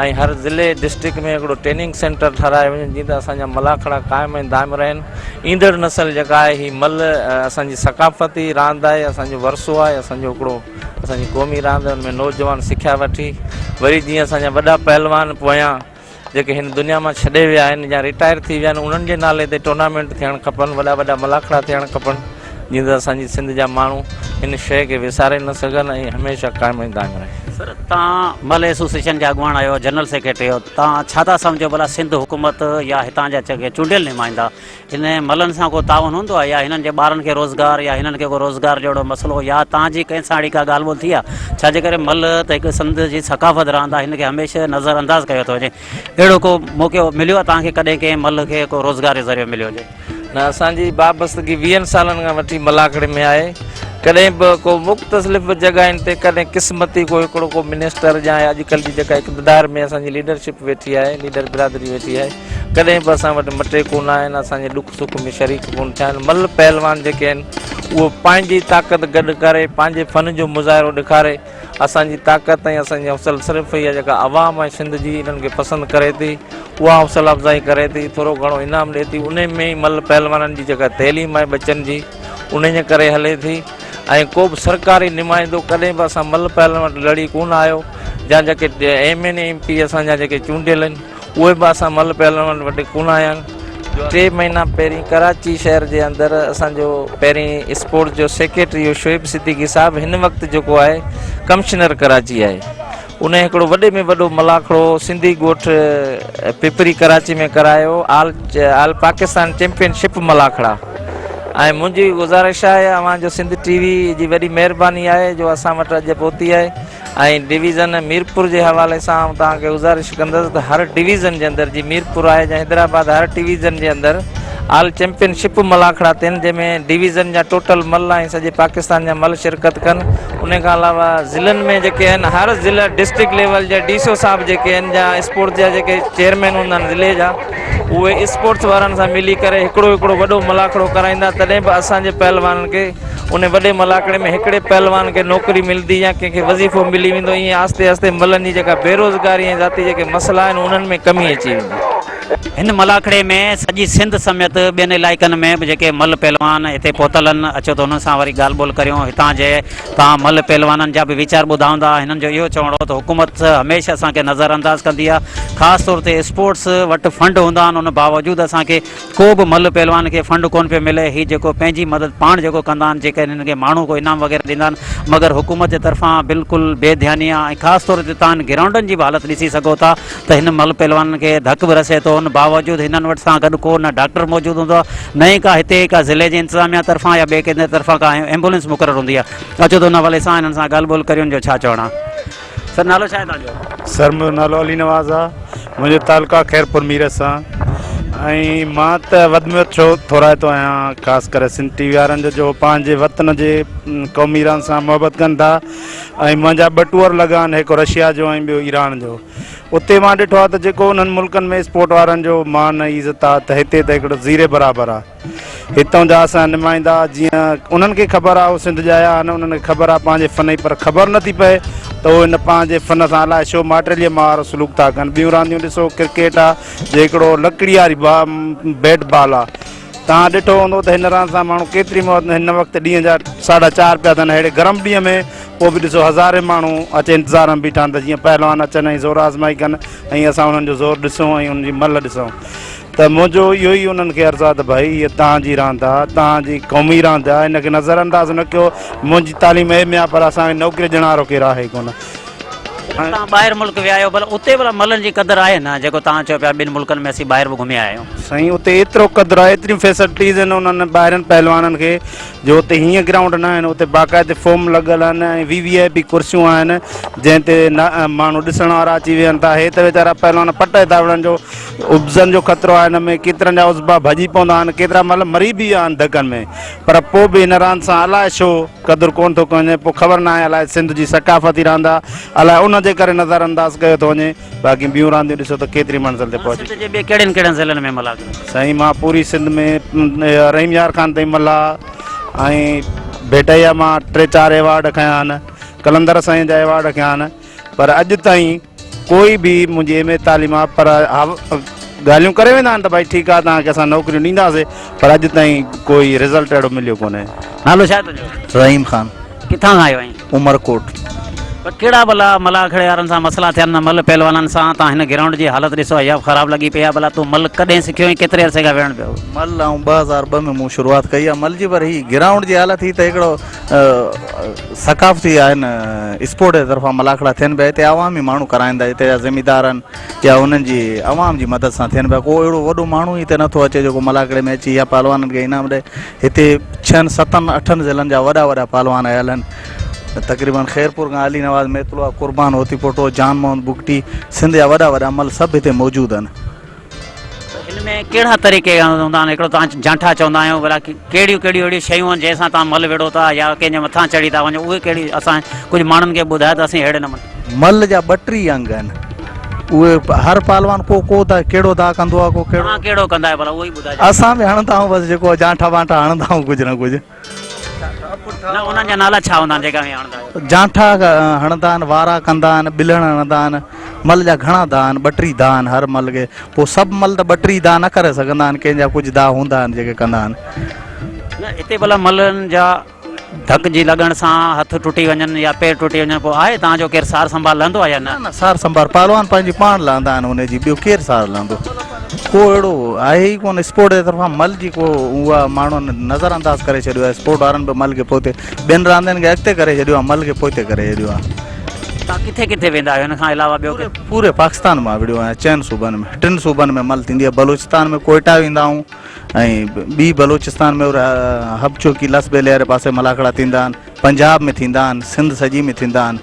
۽ هر ضلعي ڊسٽرڪٽ ۾ هڪڙو ٽريننگ سينٽر ٺهرايو وڃي جيئن ته اسان جا ملاکڙا قائم ۽ دائم رهن ايندڙ نسل جيڪا آهي هي ملهه اسان جي ثقافتي راند آهي اسان جو ورثو آهي اسان جو هڪڙو اسان جي قومي راند آهي ان ۾ نوجوان سکيا وٺي وري جيئن اسان جا وڏا پهلوان پويان جيڪي هن دنيا مان ڇڏي ويا آهن يا رٽائر ٿي ويا آهن انهن جي نالي تي ٽورنامينٽ ٿيڻ کپن وڏا وڏا ملاکڙا ٿيڻ کپن جيئن ته اسان جي سنڌ جا ماڻهو هن شيء کي وساري نه سگهن ۽ هميشه قائم ۽ دائم رهي. سر توهان ملهه ايسوسيئيشن جا اڳواڻ آهيو جنرل سيڪريٽري آهيو توهان ڇا ٿا سمجهو ڀلا سنڌ حڪومت يا هتان جا جيڪي چونڊيل نمائندا هن ملن سان ڪو تعاون هوندو آهي يا هنن جي ٻارن کي روزگار يا هنن کي ڪو روزگار جهڙو مسئلو يا توهان جي ڪنهن سان اهڙي ڪا ڳالهه ٻولهه ٿي آهي ڇا جي ڪري ملهه ته هڪ سنڌ جي ثقافت راند آهي هن کي هميشه نظر انداز ڪيو ٿو وڃي اهڙو ڪو موقعو مليو آهي توهان کي ڪڏهن ڪنهن ملهه کي ڪو روزگار جو ذريعو مليو هجي؟ نه اسان جي وابستگي ويهن سالن کان وٺي ملاکڙي ۾ آهي ڪڏهن به ڪو مختلف جڳهين تي ڪڏهن قسمتي ڪو هڪڙو ڪو منسٽر يا اڄڪلهه جي جيڪا اقتدار ۾ اسان جي ليڊرشپ ويٺي آهي ليڊر برادري ويٺي آهي ڪڏهن به اسان وٽ مٽي ڪونه آيا آهن، اسان جي ڏک سک ۾ شريڪ ڪونه ٿيا آهن. ملهه پهلوان جيڪي آهن، اهي پنهنجي طاقت گڏ ڪري، پنهنجي فن جو مظاهرو ڏيکاري، اسان جي طاقت ۽ اسان جي حوصله صرف اها جيڪا عوام آهي سنڌ جي انهن کي پسند ڪري ٿي، اها حوصله افزائي ڪري ٿي، ٿورو گهڻو انعام ڏئي ٿي، انهي ۾ ئي ملهه پهلوانن جي جيڪا تعليم آهي ٻچن جي، انهي جي ڪري هلي ٿي ۽ ڪو به سرڪاري نمائندو ڪڏهن به اسان ملهه پهلوانن وٽ لڙي ڪونه آيو يا جيڪي M N A M P اسان جا جيڪي چونڊيل آهن، اهي به اسان ملهه پهلوانن وٽ ڪونه آيا آهن. ٽي مهينا پهرين ڪراچي شهر جي اندر اسان جو پهرين اسپورٽس جو سيڪريٽري هو شعيب صديقي صاحب هن وقت جيڪو آهي ڪمشنر ڪراچي آهي ان هڪڙو وڏي ۾ وڏو ملاکڙو سنڌي ڳوٺ پپري ڪراچي ۾ ڪرايو آل آل پاڪستان چيمپيئن شپ ملاکڙا ۽ منهنجي گذارش آهي اوهان جو سنڌ ٽي وي جي وڏي مهرباني آهي جو اسان وٽ اڄ پهتي آهي ۽ ڊويزن ميرپور جي حوالي سان آئون توهان کي گذارش ڪندس ته هر ڊويزن جي اندر جي ميرپور آهي يا حيدرآباد هر ڊويزن جي اندر آل چيمپيئن شپ ملاکڙا ٿين جنهن ۾ ڊويزن جا ٽوٽل ملهه ۽ سڄي پاڪستان جا ملهه شرڪت ڪن ان کان علاوه ضلعن ۾ جيڪي آهن هر ضلع ڊسٽرڪٽ ليول جا ڊي سي او صاحب جيڪي آهن يا اسپورٽس جا جيڪي چيئرمين هوندا آهن ضلعي جا اهي اسپورٽس وارن سان ملي ڪري هڪڙو هڪڙو وڏو ملاکڙو ڪرائيندا تڏهن به اسان جي پهلوانن کي ان وڏي ملاکڙي ۾ هڪڙي پهلوان کي نوڪري ملندي يا ڪنهن کي وظيفو ملي ويندو ائين آهستي آهستي ملن جي جيڪا بيروزگاري ۽ ذاتي جيڪي مسئلا آهن انهن ۾ ڪمي اچي ويندي. هن ملاکڙي ۾ سڄي سنڌ سميت ٻين علائقن ۾ به جيڪي ملهه پهلوان هتي پهتل آهن اچو ته انهن سان وري ڳالهه ٻولهه ڪريون هتان جي توهان ملهه پهلوانن جا به ويچار ٻڌائوندا هنن جو اهو چوڻ هو ته حڪومت هميشه اسان کي نظر انداز ڪندي آهي خاص طور تي اسپورٽس وٽ فنڊ هوندا آهن ان باوجود اسان کي ڪو به ملهه پهلوان کي فنڊ ڪونه پيو ملي، هي جيڪو پنهنجي مدد پاڻ جيڪو ڪندا آهن، جيڪڏهن هنن کي ماڻهو ڪو انعام وغيره ڏيندا آهن، مگر حڪومت جي طرفان بلڪل بي ڌياني آهي ۽ خاص طور تي توهان گرائونڊن جي به حالت ڏسي سگهو ٿا ته هن ملهه پهلوانن کي ڌڪ به رسي ٿو ان باوجود هنن وٽ سان گڏ ڪو نه ڊاڪٽر موجود هوندو آهي نه ئي ڪا هتي ڪا ضلعي جي انتظاميا طرفان يا ٻئي ڪنهن طرفان ڪا ايمبولينس مقرر هوندي آهي اچو ته ان حوالي سان هنن سان ڳالهه ٻولهه ڪريون جو ڇا چوڻ آهي. سر نالو ڇا آهي توهان جو؟ سر منهنجو نالو علي نواز آ منهنجو تعلق آ خيرپور ميرس سان ۽ مان ته وڌ ۾ وڌ ٿورائتو آهيان خاص ڪري سنڌ ٽي وي وارن جو جو پنهنجي وطن جي قومي راند سان محبت ڪن ٿا ۽ منهنجا ٻه ٽوئر لڳا آهن هڪ رشيا جو ۽ ٻيو ايران جو اتي مان ڏٺو آهي ته جيڪو انهن ملڪن ۾ اسپورٽ وارن جو مان ۽ عزت آهي ته هتي ته هڪڙو زيري برابر آهي هتان جا اسان نمائندا جيئن انهن کي خبر آهي هو سنڌ ڄايا آهن انهن کي خبر آهي پنهنجي فن جي پر خبر نٿي پئي ته هو هن پنهنجي فن سان الائي ڇو ماٽيليء مان وارو سلوڪ ٿا ڪن ٻيون رانديون ڏسو ڪرڪيٽ آهي جي هڪڙو لڪڙي واري بيٽ بال آهي توهان ڏٺو هوندو ته هن راند سان ماڻهو ڪيتري محبت هن وقت ڏينهن جا ساڍا چار پيا اٿن اهڙي گرم ڏينهن ۾ پوء به ڏسو هزارين ماڻهو اچي انتظار ۾ بيٺا آهن ته جيئن پهلوان اچن ۽ زور آزمائي ڪن ۽ اسان انهن جو زور ڏسون ۽ انهن جي ملهه ڏسون ته منهنجو اهو ئي انهن کي عرض آهي ته ڀائي هيء توهان جي راند آهي، توهان جي قومي راند آهي، ان کي نظر انداز نه ڪيو، منهنجي تعليم ايم اي آهي پر اسان کي نوڪري ڏيڻ وارو ڪير آهي ئي ڪونه. توهان ٻاهر ملڪ ويا آهيو ڀلا اتي ڀلا ملن جي قدر آهي نه جيڪو توهان چئو پيا ٻن ملڪن ۾ اسين ٻاهر به گهمي آيا آهيون. سائين اتي ايترو قدر آهي ايتريون فيسلٽيز آهن انهن ٻاهرين پهلوانن کي جو اتي هيئن گرائونڊ نه آهن اتي باقاعدي فوم لڳل آهن ۽ وي وي آء پي ڪرسيون آهن جنهن تي ماڻهو ڏسڻ وارا اچي ويهن ٿا هي ته ويچارا پهلوان پٽ ٿا وڙهن جو عضون جو خطرو آهي هن ۾ ڪيترن جا عضبا ڀڄي پوندا آهن ڪيترا مل مري به ويا آهن ڌڪن ۾ پر پوء به هن راند سان الائي ڇو قدر ڪونه ٿو ڪيو وڃي پوء خبر ناهي الائي سنڌ جي ثقافتي راند آهي الائي ان جي ڪري نظر انداز ڪيو ٿو وڃي باقي ٻيون رانديون ڏسو ته ڪيتري منزل تي پهچي سنڌ جي ٻي ڪهڙين ڪهڙين ضلعن ۾ ملهه ڪيو؟ سائين مان پوري سنڌ ۾ رحيم يار خان تائين ملهه ۽ ڀيٽئيا مان ٽي چار ايوارڊ کنيا آهن قلندر سائين جا ايوارڊ کنيا آهن پر اڄ تائين ڪوئي به منهنجي ايم اي تعليم آهي پر ڳالهيون ڪري ويندا آهن ته ڀائي ٺيڪ آهي توهان کي اسان نوڪريون ڏينداسين پر اڄ تائين ڪوئي رزلٽ اهڙو مليو ڪونهي. نالو ڇا آهي تنهنجو؟ رحيم خان. ڪٿان کان آيو آهين؟ عمرڪوٽ. پر ڪهڙا ڀلا ملاکڙي وارن سان مسئلا ٿيا آهن ملهه پهلوانن سان تان هن گرائونڊ جي حالت ڏسو اها به خراب لڳي پئي آهي ڀلا تون ملهه ڪڏهن سکيو ۽ ڪيتري عرصي کان وڙهڻ پيو؟ ملهه آئون 2002 ۾ مون شروعات ڪئي آهي ملهه جي پر هي گرائونڊ جي حالت هي ته هڪڙو ثقافتي آهن اسپورٽ جي طرفان ملاکڙا ٿين پيا هتي عوامي ماڻهو ڪرائين ٿا هتي جا زميندار آهن يا انهن جي عوام جي مدد سان ٿين پيا ڪو اهڙو وڏو ماڻهو هتي نٿو اچي جيڪو ملاکڙي ۾ اچي يا پهلوانن کي انعام ڏئي هتي ڇهن ستن اٺن ضلعن جا وڏا وڏا پهلوان آيل آهن تقريبن خيرپور کان علي نواز ميتلو آ قربان هوتيپوٽو جان محمد بگٽي سنڌ جا وڏا وڏا مل سڀ هتي موجود آهن. ته هن ۾ ڪهڙا طريقي هوندا آهن هڪڙو توهان جانٺا چوندا آهيو ڀلا ڪهڙيون ڪهڙيون اهڙيون شيون آهن جنهن سان توهان مل وڙهو ٿا يا ڪنهن جي مٿان چڙهي ٿا وڃو اهي ڪهڙي اسان ڪجهه ماڻهن کي ٻڌايو ته اسين اهڙي نموني. مل جا ٻه ٽي انگ آهن اهي هر پهلوان ڪو ڪو ته ڪهڙو داء ڪندو آهي ڪو ڪهڙو. توهان ڪهڙو ڪندا آهيو ڀلا اهو ئي ٻڌايو. اسان به هڻندا آهيون بس جيڪو جانٺا بانٺا هڻندا آهيون ڪجهه نه ڪجهه. نه انهن جا نالا ڇا هوندا آهن جيڪا اوهين هڻندا آهيو؟ جانٺا هڻندا آهن، وارا ڪندا آهن، ٻلهڻ هڻندا آهن، مل جا گهڻا داء آهن، ٻه ٽي داء آهن هر مل کي، پوء سڀ مل ته ٻه ٽي داء نه ڪري سگهندا آهن، ڪنهن جا ڪجهه داء هوندا آهن جيڪي ڪندا آهن. نه هتي ڀلا ملن جا ڌڪ جي لڳڻ سان هٿ ٽٽي وڃن يا پير ٽٽي وڃن پوء آهي توهان جو ڪير سار سنڀال لهندو آهي يا نه؟ نه نه سار سنڀال پهلوان پنهنجي پاڻ لهندا آهن ان جي ٻيو ڪير سار لهندو. ڪو اهڙو آهي ئي ڪونه اسپورٽ جي طرفان مل جي ڪو اها ماڻهن نظر انداز ڪري ڇڏيو آهي اسپورٽ وارن به مل کي پوئتي ٻين راندين کي اڳتي ڪري ڇڏيو آهي مل کي پوئتي ڪري ڇڏيو آهي. توهان ڪٿي ڪٿي ويندا آهيو ان کان علاوه ٻيو ڪٿي؟ پوري پاڪستان مان وڙهيو آهيان چئن صوبن ۾ ٽن صوبن ۾ مل ٿيندي آهي بلوچستان ۾ ڪوئيٽا ويندا آهيون ۽ ٻي بلوچستان ۾ حب چوڪي لس ٻيلي واري پاسي ملاکڙا ٿيندا آهن. پنجاب ۾ ٿيندا آهن، سنڌ سڄي ۾ ٿيندا آهن.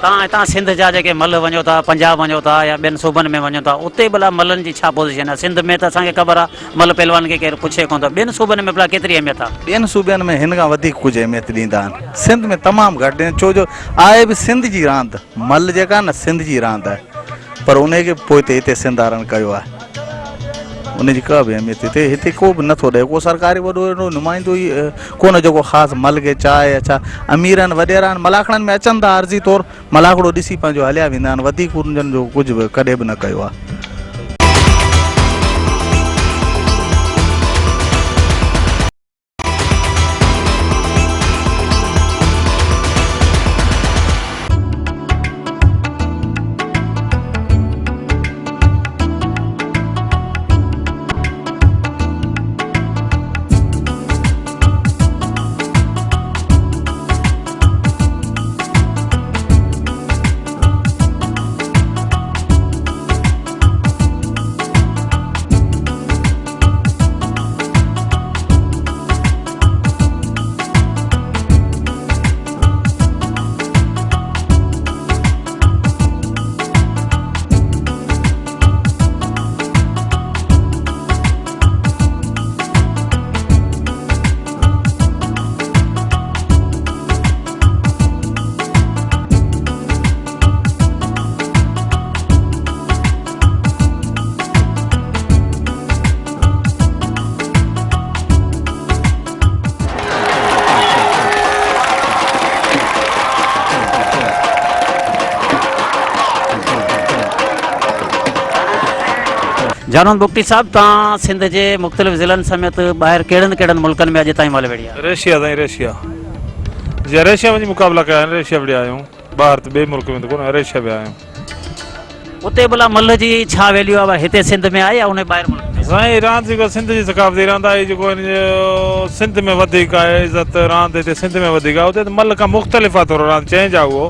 توهان هتان سنڌ جا جيڪي ملهه وڃو ٿا، پنجاب وڃو ٿا يا ٻين صوبن ۾ وڃو ٿا، اتي ڀلا ملهن جي ڇا پوزيشن آهي؟ سنڌ ۾ ته اسان کي خبر آهي ملهه پهلوان کي ڪير پڇي ڪونه ٿو، ٻين صوبن ۾ ڀلا ڪيتري اهميت آهي؟ ٻين صوبن ۾ هن کان وڌيڪ ڪجهه اهميت ڏيندا آهن، سنڌ ۾ تمام گهٽ ڏيندا آهن، ڇو جو آهي به سنڌ جي راند، ملهه جيڪا آهي نه سنڌ جي راند آهي، پر انهي کي پوئتي هتي سنڌ وارن ڪيو آهي. ان جي ڪا به اهميت هتي هتي ڪو به نٿو ڏئي ڪو سرڪاري وڏو اهڙو نمائندو ئي ڪونه جيڪو خاص مل کي چاهي يا ڇا امير آهن وڏيرا آهن ملاکڙن ۾ اچن ٿا عارضي طور ملاکڙو ڏسي پنهنجو هليا ويندا آهن وڌيڪ انهن جو ڪجهه به ڪڏهن به نه ڪيو آهي. جانون بگٽي صاحب توهان سنڌ جي مختلف ضلعن سميت ٻاهر ڪهڙن ڪهڙن ملڪن ۾ اڄ تائين ملهه وڙهي آهي؟ رشيا تائين رشيا جي رشيا وڃي مقابلا ڪيا آهن رشيا وڙهيا آهيون ٻاهر ته ٻئي ملڪ ۾ ته ڪونه رشيا ويا آهيون. اتي ڀلا ملهه جي ڇا ويليو آهي هتي سنڌ ۾ آهي يا انهي ٻاهر ملڪ ۾؟ سائين راند جيڪو سنڌ جي ثقافتي راند آهي جيڪو ان جو سنڌ ۾ وڌيڪ آهي عزت راند هتي سنڌ ۾ وڌيڪ آهي اتي ته ملهه کان مختلف آهي ٿورو راند چينج آهي اهو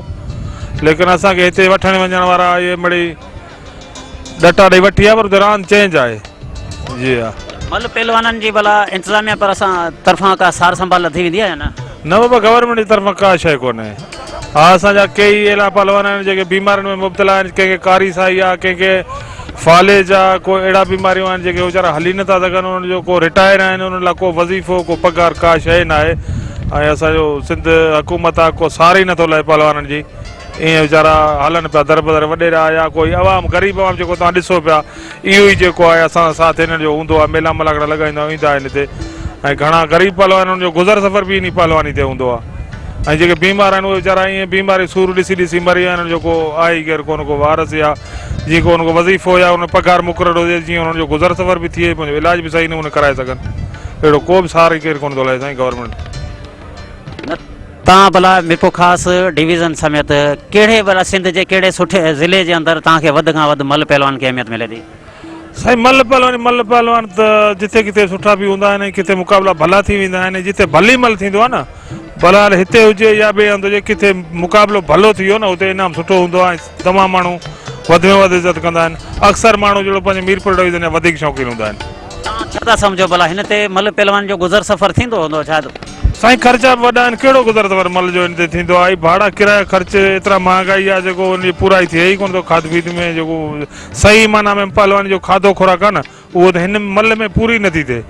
ليڪن اسان کي هتي وٺڻ وڃڻ وارا اهي مڙئي ڏٽا ڏئي وٺي آ پر اتي راند چينج آهي جي ها. ملهه پهلوانن جي ڀلا انتظاميا پر اسان طرفان ڪا سار سنڀال لڌي ويندي آهي يا نه؟ نه بابا گورنمينٽ جي طرفان ڪا شيء ڪونهي ها اسان جا ڪيئي اهڙا پهلوان آهن جيڪي بيمارين ۾ مبتلا آهن ڪنهن کي ڪاري سائي آ ڪنهن کي فالج آ ڪو اهڙا بيماريون آهن جيڪي ويچارا هلي نٿا سگهن انهن جو ڪو رٽائر آهن انهن لاء ڪو وظيفو ڪو پگهار ڪا شيء ناهي ۽ اسان جو سنڌ حڪومت آ ڪو سار ئي نٿو لهي پهلوانن جي ايئن ويچارا هلن پيا دربدر وڏيرا يا ڪوئي عوام غريب عوام جيڪو توهان ڏسو پيا اهو ئي جيڪو آهي اسان سان ساٿ هنن جو هوندو آهي ميلا ملاکڙا لڳائيندا ايندا آهن هتي ۽ گهڻا غريب پهلوان انهن جو گذر سفر به انهي پهلواني تي هوندو آهي ۽ جيڪي بيمار آهن اهي ويچارا ايئن بيماري سور ڏسي ڏسي مري ويا آهن انهن جو ڪو آهي ئي غير ڪونه ڪو وارث يا جيئن ڪو ان ڪو وظيفو يا ان پگهار مقرر هجي جيئن انهن جو گذر سفر به ٿئي پنهنجو علاج به صحيح نموني ڪرائي سگهن اهڙو ڪو به سهارو ئي ڪير ڪونه ٿو لهي سائين گورنمينٽ. توهان ڀلا ميرپورخاص ڊويزن سميت ڪهڙي ڀلا سنڌ جي ڪهڙي سٺي ضلعي جي اندر توهان کي وڌ کان وڌ ملهه پهلوان کي اهميت ملي ٿي؟ سائين ملهه پهلواني ملهه پهلوان ته جتي ڪٿي سٺا به هوندا آهن ۽ ڪٿي مقابلا ڀلا ٿي ويندا آهن ۽ جتي ڀلي ملهه ٿيندو آهي نه بهرحال هتي هجي يا ٻئي هنڌ هجي ڪٿي مقابلو ڀلو ٿي ويو نه اتي انعام سٺو هوندو آهي ۽ تمام ماڻهو وڌ ۾ وڌ عزت ڪندا آهن اڪثر ماڻهو جهڙو پنهنجي ميرپور ڊويزن جا وڌيڪ شوقين هوندا آهن. توهان ڇا ٿا سمجهو ڀلا هن تي ملهه پهلوان جو گذر سفر ٿيندو هوندو ڇا؟ سائين خرچا به وڏا آهن ڪهڙو گذر سفر مل جو ان تي ٿيندو آهي ڀاڙا ڪرايا خرچ ايترا مهانگائي آهي جيڪو ان جي پورائي ٿئي ئي ڪونه ٿو کاڌ پيت ۾ جيڪو صحيح معنيٰ ۾ پهلوان جو کاڌو خوراڪ آهي نه اهو ته هن مل ۾ پوري نٿي ٿئي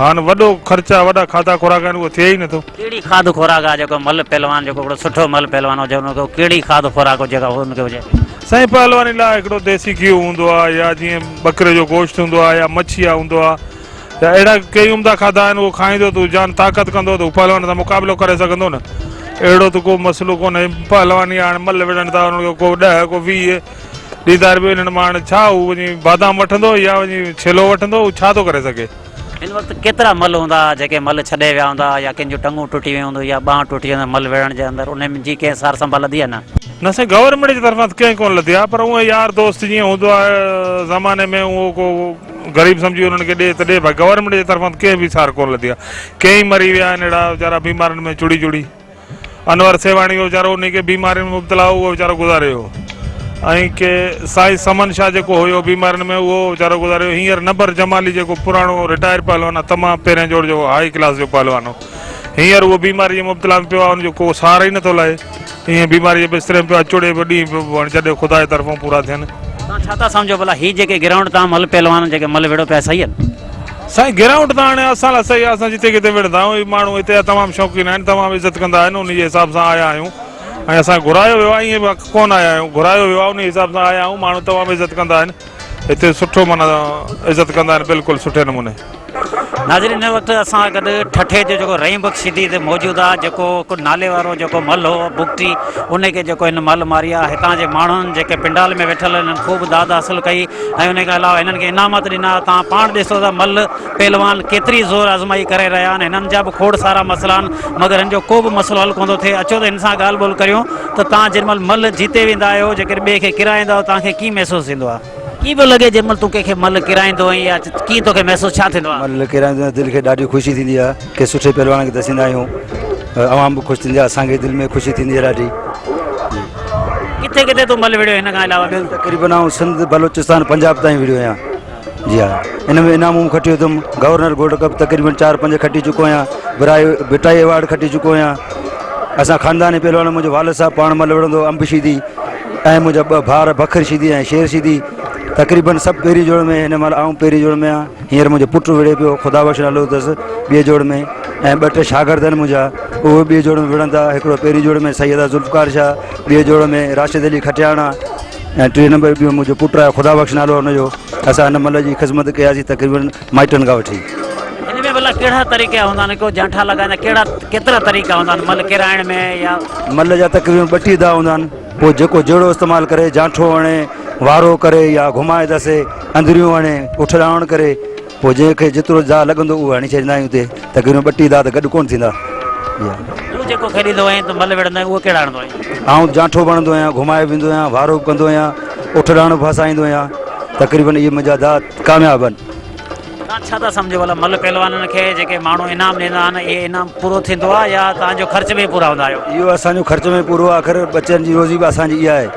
هاڻ وڏو خرچا وڏا کاڌا خوراڪ آهن اهو ٿئي ئي نٿو. ڪهڙي کاڌ خوراڪ آهي جيڪو مل پهلوان جيڪو هڪڙو سٺو مل پهلوان هجي ان کي ڪهڙي کاڌ خوراڪ جيڪا ان کي هجي. سائين پهلواني لاء هڪڙو ديسي گيهه هوندو آهي يا جيئن ٻڪري جو گوشت هوندو آهي يا مڇي آهي هوندو آهي يا اهڙا ڪيئي عمدا کاڌا آهن اهو کائيندو ته هو جان طاقت ڪندو ته هو پهلوان سان مقابلو ڪري سگهندو نه اهڙو ته ڪو مسئلو ڪونهي پهلواني هاڻي ملهه وڙهن ٿا انهن کي ڪو 10 ڪو 20 ڏيندا رپيو انهن مان هاڻي ڇا هو وڃي بادام وٺندو يا وڃي ڇيلو وٺندو هو ڇا ٿو ڪري سگهي. هن وقت ڪيترا ملهه هوندا جيڪي ملهه ڇڏي ويا هوندا يا ڪن جون ٽنگون ٽٽي ويون هونديون يا ٻانهن ٽٽي ويون هونديون ملهه وڙهڻ جي اندر انهن جي ڪنهن سار سنڀال لڌي آهي نه؟ نه سائين گورنمينٽ جي طرفان ته ڪنهن ڪونه لڌي آهي پر اونئن يار دوست جيئن هوندو آهي زماني ۾ اهو ڪو غريب سمجهي انهن کي ڏي ته ڏي ڀائي گورنمينٽ جي طرفان ته ڪنهن به سار ڪونه لڌي آهي ڪيئي مري ويا آهن اهڙا ويچارا بيمارين ۾ چڙي چڙي انور سيوهاڻي اهو ويچارو انهي کي بيمارين ۾ مبتلا هو اهو ويچارو گذاري ويو ۽ ڪي سائين سمن شاهه جيڪو هيو بيمارين ۾ اهو ويچارو گذاري ويو هينئر نبر جمالي جيڪو پراڻو رٽائر پهلوان آهي تمام پهرين جوڙ جو هائي ڪلاس جو پهلوان هو هينئر اهو بيماري جي مبتلا ۾ پيو آهي ان جو ڪو سار ئي نٿو لهي ائين بيماري جي بستري ۾ پيو آهي چڙي پيو ڏينهن پيو هاڻي جڏهن خدا جي طرفون پورا ٿين. توهان ڇا ٿا سمجهو ڀلا هي جيڪي گرائونڊ تان ملهه پهلوان جيڪي ملهه وڙهو پيا صحيح آهن؟ سائين گرائونڊ ته هاڻي اسان لاء صحيح آهي اسان جتي ڪٿي وڙهندا آهيون هي ماڻهو هتي جا تمام شوقين آهن تمام عزت ڪندا آهن انهي جي حساب سان آيا آهيون ۽ اسان کي گهرايو ويو آهي ائين به ڪونه آيا آهيون گهرايو ويو آهي انهي حساب سان آيا آهيون ماڻهو تمام عزت ڪندا آهن. هتي سٺو معنيٰ عزت ڪندا آهن بلڪل سٺي نموني. ناظرين هن وقت اسان گڏ ٺٽي جو جيڪو رحيم بخش شيدي هتي موجود آ جيڪو هڪ نالي وارو جيڪو مل هو بگٽي ان کي جيڪو هن مل ماري آ هتان جي ماڻهن جيڪي پنڊال ۾ ويٺل هنن خوب داد حاصل ڪئي ۽ ان کان علاوه هنن کي انعامات ڏنا تان پاڻ ڏسو ته مل پهلوان ڪيتري زور آزمائي ڪري رهيا آهن هنن جا به کوڙ سارا مسئلا آهن مگر هن جو ڪو به مسئلو حل ڪونه ٿو ٿئي اچو ته هن سان ڳالهه ٻولهه ڪريون ته تان جنهن مهل ملهه جيتي ويندا آهيو جيڪڏهن ٻئي کي ڪيرائيندا آهيو تان کي ڪيئن محسوس ٿيندو آهي؟ ڪيئن پيو لڳي جنهن مهل تون ڪنهن کي ملهه ڪيرائيندو آهين يا ڪيئن توکي محسوس ڇا ٿيندو آهي؟ ملهه ڪيرائيندو آهيان دل کي ڏاڍي خوشي ٿيندي آهي ڪنهن سٺي پهلوان کي دسيندا آهيون عوام به خوش ٿيندي آهي اسان کي دل ۾ خوشي ٿيندي آهي ڏاڍي. ڪٿي ڪٿي تون ملهه وڙهيو هن کان علاوه ٻيو؟ تقريبن آئون سنڌ بلوچستان پنجاب تائين وڙهيو آهيان. جي ها ان ۾ انعام مون کٽيو اٿم گورنر گولڊ ڪپ تقريبن 4 5 کٽي چڪو آهيان برائي ڀٽائي ايوارڊ کٽي چڪو آهيان اسان خانداني پهلوان منهنجو والد صاحب پاڻ مل وڙهندو انب شيدي ۽ منهنجا ٻه ڀائر بکر شيدي ۽ شير شيدي تقريبن سڀ پهرين جوڙ ۾ هن مهل آئون پهرين جوڙ ۾ آهيان هينئر منهنجو پٽ وڙهي پيو خدا بخش نالو اٿس ٻئي جوڙ ۾ ۽ ٻه ٽي شاگرد آهن منهنجا اهي ٻئي جوڙ ۾ وڙهن ٿا هڪڙو پهرين جوڙ ۾ سيده ذوالفقار شاهه ٻئي جوڙ ۾ راشد علي کٽياڻا ۽ ٽئين نمبر ٻيو منهنجو پٽ آهي خدا بخش نالو آهي ان جو اسان هن مل جي خدمت ڪياسين تقريبن مائٽن کان وٺي. هن ۾ ڀلا ڪهڙا طريقا هوندا آهن ڪو جانٺا لڳائيندا ڪهڙا ڪيترا طريقا هوندا آهن مل ڪيرائڻ ۾ يا. مل جا تقريبن 32 داء هوندا آهن پوء جيڪو جهڙو استعمال ڪري جانٺو هڻي وارو ڪري يا گهمائي دسي اندريون هڻي اٺ ڏاڻ ڪري پوء جنهن کي جيترو داء لڳندو اهو هڻي ڇڏيندا آهيون اتي تقريبن ٻٽي داء ته گڏ ڪونه ٿيندا. تون جيڪو کيڏيندو آهين ته ملهه وڙهندو آهين اهو ڪهڙا هڻندو آهين؟ آئون جانٺو به هڻندو آهيان، گهمائي به ويندو آهيان، وارو به ڪندو آهيان، اٺ ڏاڻ به ڦاسائيندو آهيان، تقريبن اهي منهنجا داء ڪامياب آهن. توهان ڇا ٿا سمجهو ڀلا ملهه پهلوانن کي جيڪي ماڻهو انعام ڏيندا آهن اهي انعام پورو ٿيندو آهي يا توهان جو خرچ ۾ ئي پورا هوندا آهيو؟ اهو اسان جو خرچ ۾ پورو آهي آخر ٻچن جي روزي به اسان جي اها آهي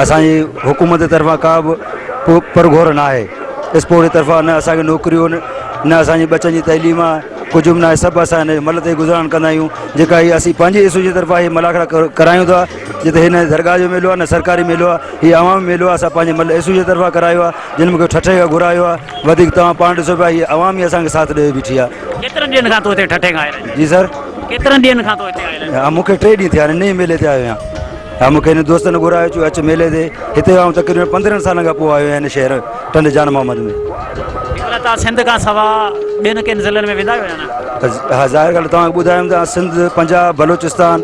اسان جي حڪومت جي طرفان ڪا به پرگهور نه آهي اسپورٽ جي طرفان نه اسان کي نوڪريون نه اسان جي ٻچن جي تعليم آهي ڪجهه به نه آهي سڀ اسان هن ملهه تي گذران ڪندا آهيون جيڪا هي اسين پنهنجي حصي جي طرفان هي ملاکڙا ڪرايون ٿا جتي هي نه درگاهه جو ميلو آهي نه سرڪاري ميلو آهي هي عوامي ميلو آهي اسان پنهنجي ملهه ايسوسيئيشن جي طرفان ڪرايو آهي جن مون کي ٺٽي کان گهرايو آهي وڌيڪ توهان پاڻ ڏسو پيا هي عوام ئي اسان کي ساٿ ڏئي بيٺي آهي. ڪيترن ڏينهن کان تون هتي ٺٽي کان آيل آهين؟ جي سر. ڪيترن ڏينهن کان تون هتي آيل آهين؟ ها مون کي ٽي ڏينهن ٿيا آهن نئين ميلي تي آيو آهيان ها مون کي هن دوستن گهرايو چيو اچ ميلي تي هتي آئون تقريبن 15 سالن کان پوء آيو آهيان هن شهر ٽنڊي جان محمد ۾. ڀلا توهان سنڌ کان سوا ٻين ڪن ضلعن ۾ ويندا آهيو يا نه؟ ها ظاهر ڳالهه توهان کي ٻڌايم ته سنڌ پنجاب بلوچستان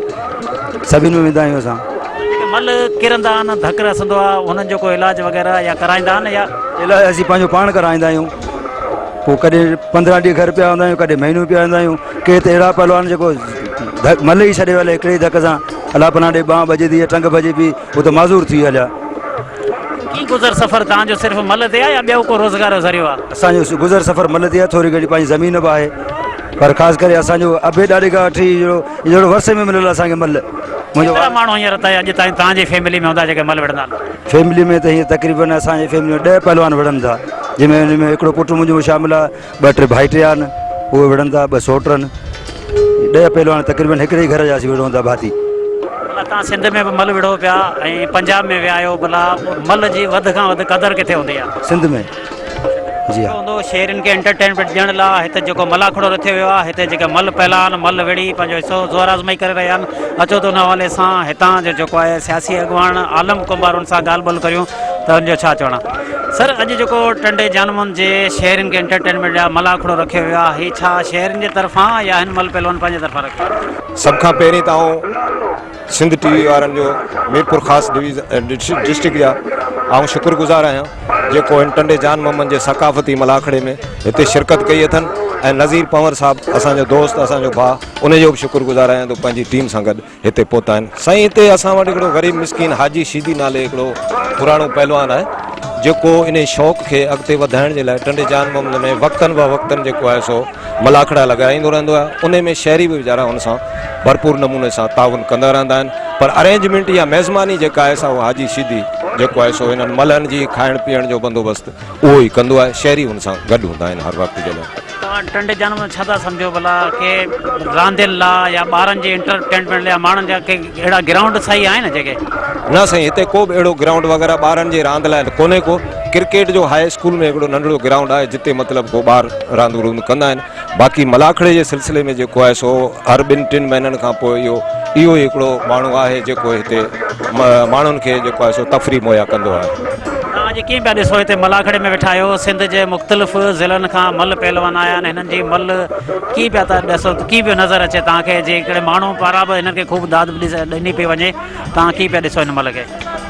سڀني ۾ ويندا آهيون اسان. جيڪي ملهه ڪرندا آهن ڌڪ رسندو آهي انهن جو ڪو علاج وغيره يا ڪرائيندا آهن يا؟ علاج اسين پنهنجو پاڻ ڪرائيندا آهيون پوء ڪڏهن 15 ڏينهن گهر پيا هوندا آهيون ڪڏهن مهينو پيا هوندا آهيون ڪي ته اهڙا پهلوان جيڪو ڌڪ ملهه ئي ڇڏي ويل هڪڙي ئي ڌڪ سان الله پناهه ڏي ٻانهن ڀڄي ٿي يا ٽنگ ڀڄي پئي هو ته معذور ٿي هليا. ڪي گذر سفر توهان جو صرف ملهه تي آهي يا ٻيو ڪو روزگار جو ذريعو آهي؟ اسان جو گذر سفر ملهه تي آهي ٿوري گهڻي پنهنجي زمين به آهي پر خاص ڪري اسان جو ابي ڏاڏي کان وٺي اهڙو اهڙو ورثي ۾ مليل اسان کي ملهه. منهنجو ڪيترا ماڻهو هينئر تائين اڄ تائين توهان جي فيملي ۾ هوندا جيڪي ملهه وڙهندا آهن؟ فيملي ۾ ته هينئر تقريبن اسان جي فيملي ۾ 10 پهلوان وڙهن ٿا جنهن ۾ ان ۾ هڪڙو پٽ منهنجو به شامل آهي ٻه ٽي ڀائٽيا آهن اهي وڙهن ٿا ٻه سوٽ آهن 10 پهلوان تقريبن هڪڙي ئي گهر جا اسين وڙهون ٿا ڀاتي. ڀلا توهان سنڌ ۾ به ملهه وڙهو پيا ۽ پنجاب ۾ ويا آهيو ڀلا ملهه جي وڌ کان وڌ قدر ڪٿي هوندي آهي؟ سنڌ ۾ جي ها. هوندو شهرين کي انٽرٽينمينٽ ڏيڻ لا هتي جيڪو ملاکڙو رٿيو ويو آهي هتي جيڪي ملهه پهلوان ملهه وڙهي پنهنجو حصو زور آزمائي ڪري رهيا آهن اچو ته ان حوالي سان هتان جو جيڪو آهي سياسي اڳواڻ عالم ڪنڀار ان سان ڳالهه ٻولهه ڪريون ته ان جو ڇا چوڻ آهي سر اڄ جيڪو ٽنڊي جانمن جي شهرين کي انٽرٽينمينٽ لاء ملاکڙو رکيو ويو آهي هي ڇا شهرين جي طرفان يا هن ملهه پهلوان پنهنجي طرفان رکيو آهي؟ سڀ کان پهرين ته آئون سنڌ ٽي وي وارن جو ميرپورخاص ڊويزن ڊسٽرڪٽ جا آئون شڪر گذار آهيان جيڪو هن ٽنڊي جان محمد جي ثقافتي ملاکڙي ۾ هتي شرڪت ڪئي اٿن ۽ نذير پنور صاحب اسان جو دوست اسان جو ڀاء ان جو به شڪر گذار آهيان ته پنهنجي ٽيم سان گڏ هتي پهتا آهن. سائين هتي اسان وٽ هڪڙو غريب مسڪين حاجي شيدي نالي هڪڙو پراڻو پهلوان آهي جيڪو انهي شوق کي اڳتي وڌائڻ جي لاء ٽنڊي جان محمد ۾ وقتن به وقتن جيڪو آهي سو ملاکڙا لڳائيندو رهندو آهي انهي ۾ شهري به ويچارا ان سان ڀرپور نموني سان تعاون ڪندا رهندا آهن پر ارينجمينٽ يا ميزباني جيڪا آهي سا حاجي شيدي جيڪو آهي سو انهن ملهن جي کائڻ پيئڻ جو بندوبست اهو ئي ڪندو آهي شهري ان سان گڏ هوندا آهن هر وقت جي لاء. توهان ٽنڊي جان مان ڇا ٿا سمجهو ڀلا ڪي راندين لا يا ٻارن جي انٽرٽينمينٽ يا ماڻهن جا ڪي اهڙا گرائونڊ صحيح آهن جيڪي. نه سائين هتي ڪو به اهڙو گرائونڊ وغيره ٻارن جي راند لاء ڪونهي ڪو ڪرڪيٽ جو هاء اسڪول ۾ هڪڙو ننڍڙو گرائونڊ آهي جتي مطلب ڪو ٻار راندون روند ڪندا آهن باقي ملاکڙي جي سلسلي ۾ جيڪو آهي سو هر ٻن ٽن مهينن کان پوء اهو اهو ئي هڪڙو ماڻهو آهي جيڪو هتي ماڻهن کي جيڪو آهي سو تفريح مهيا ڪندو آهي. توهان اڄ ڪيئن پيا ڏسو هتي ملاکڙي ۾ ويٺا آهيو سنڌ جي مختلف ضلعن کان ملهه پهلوان آيا آهن هنن جي ملهه ڪيئن پيا ٿا ڏسو ڪيئن پيو نظر اچي توهان کي جي هڪڙي ماڻهو پاران به هنن کي خوب داد به ڏني پئي وڃي توهان ڪيئن پيا ڏسو هن ملهه کي.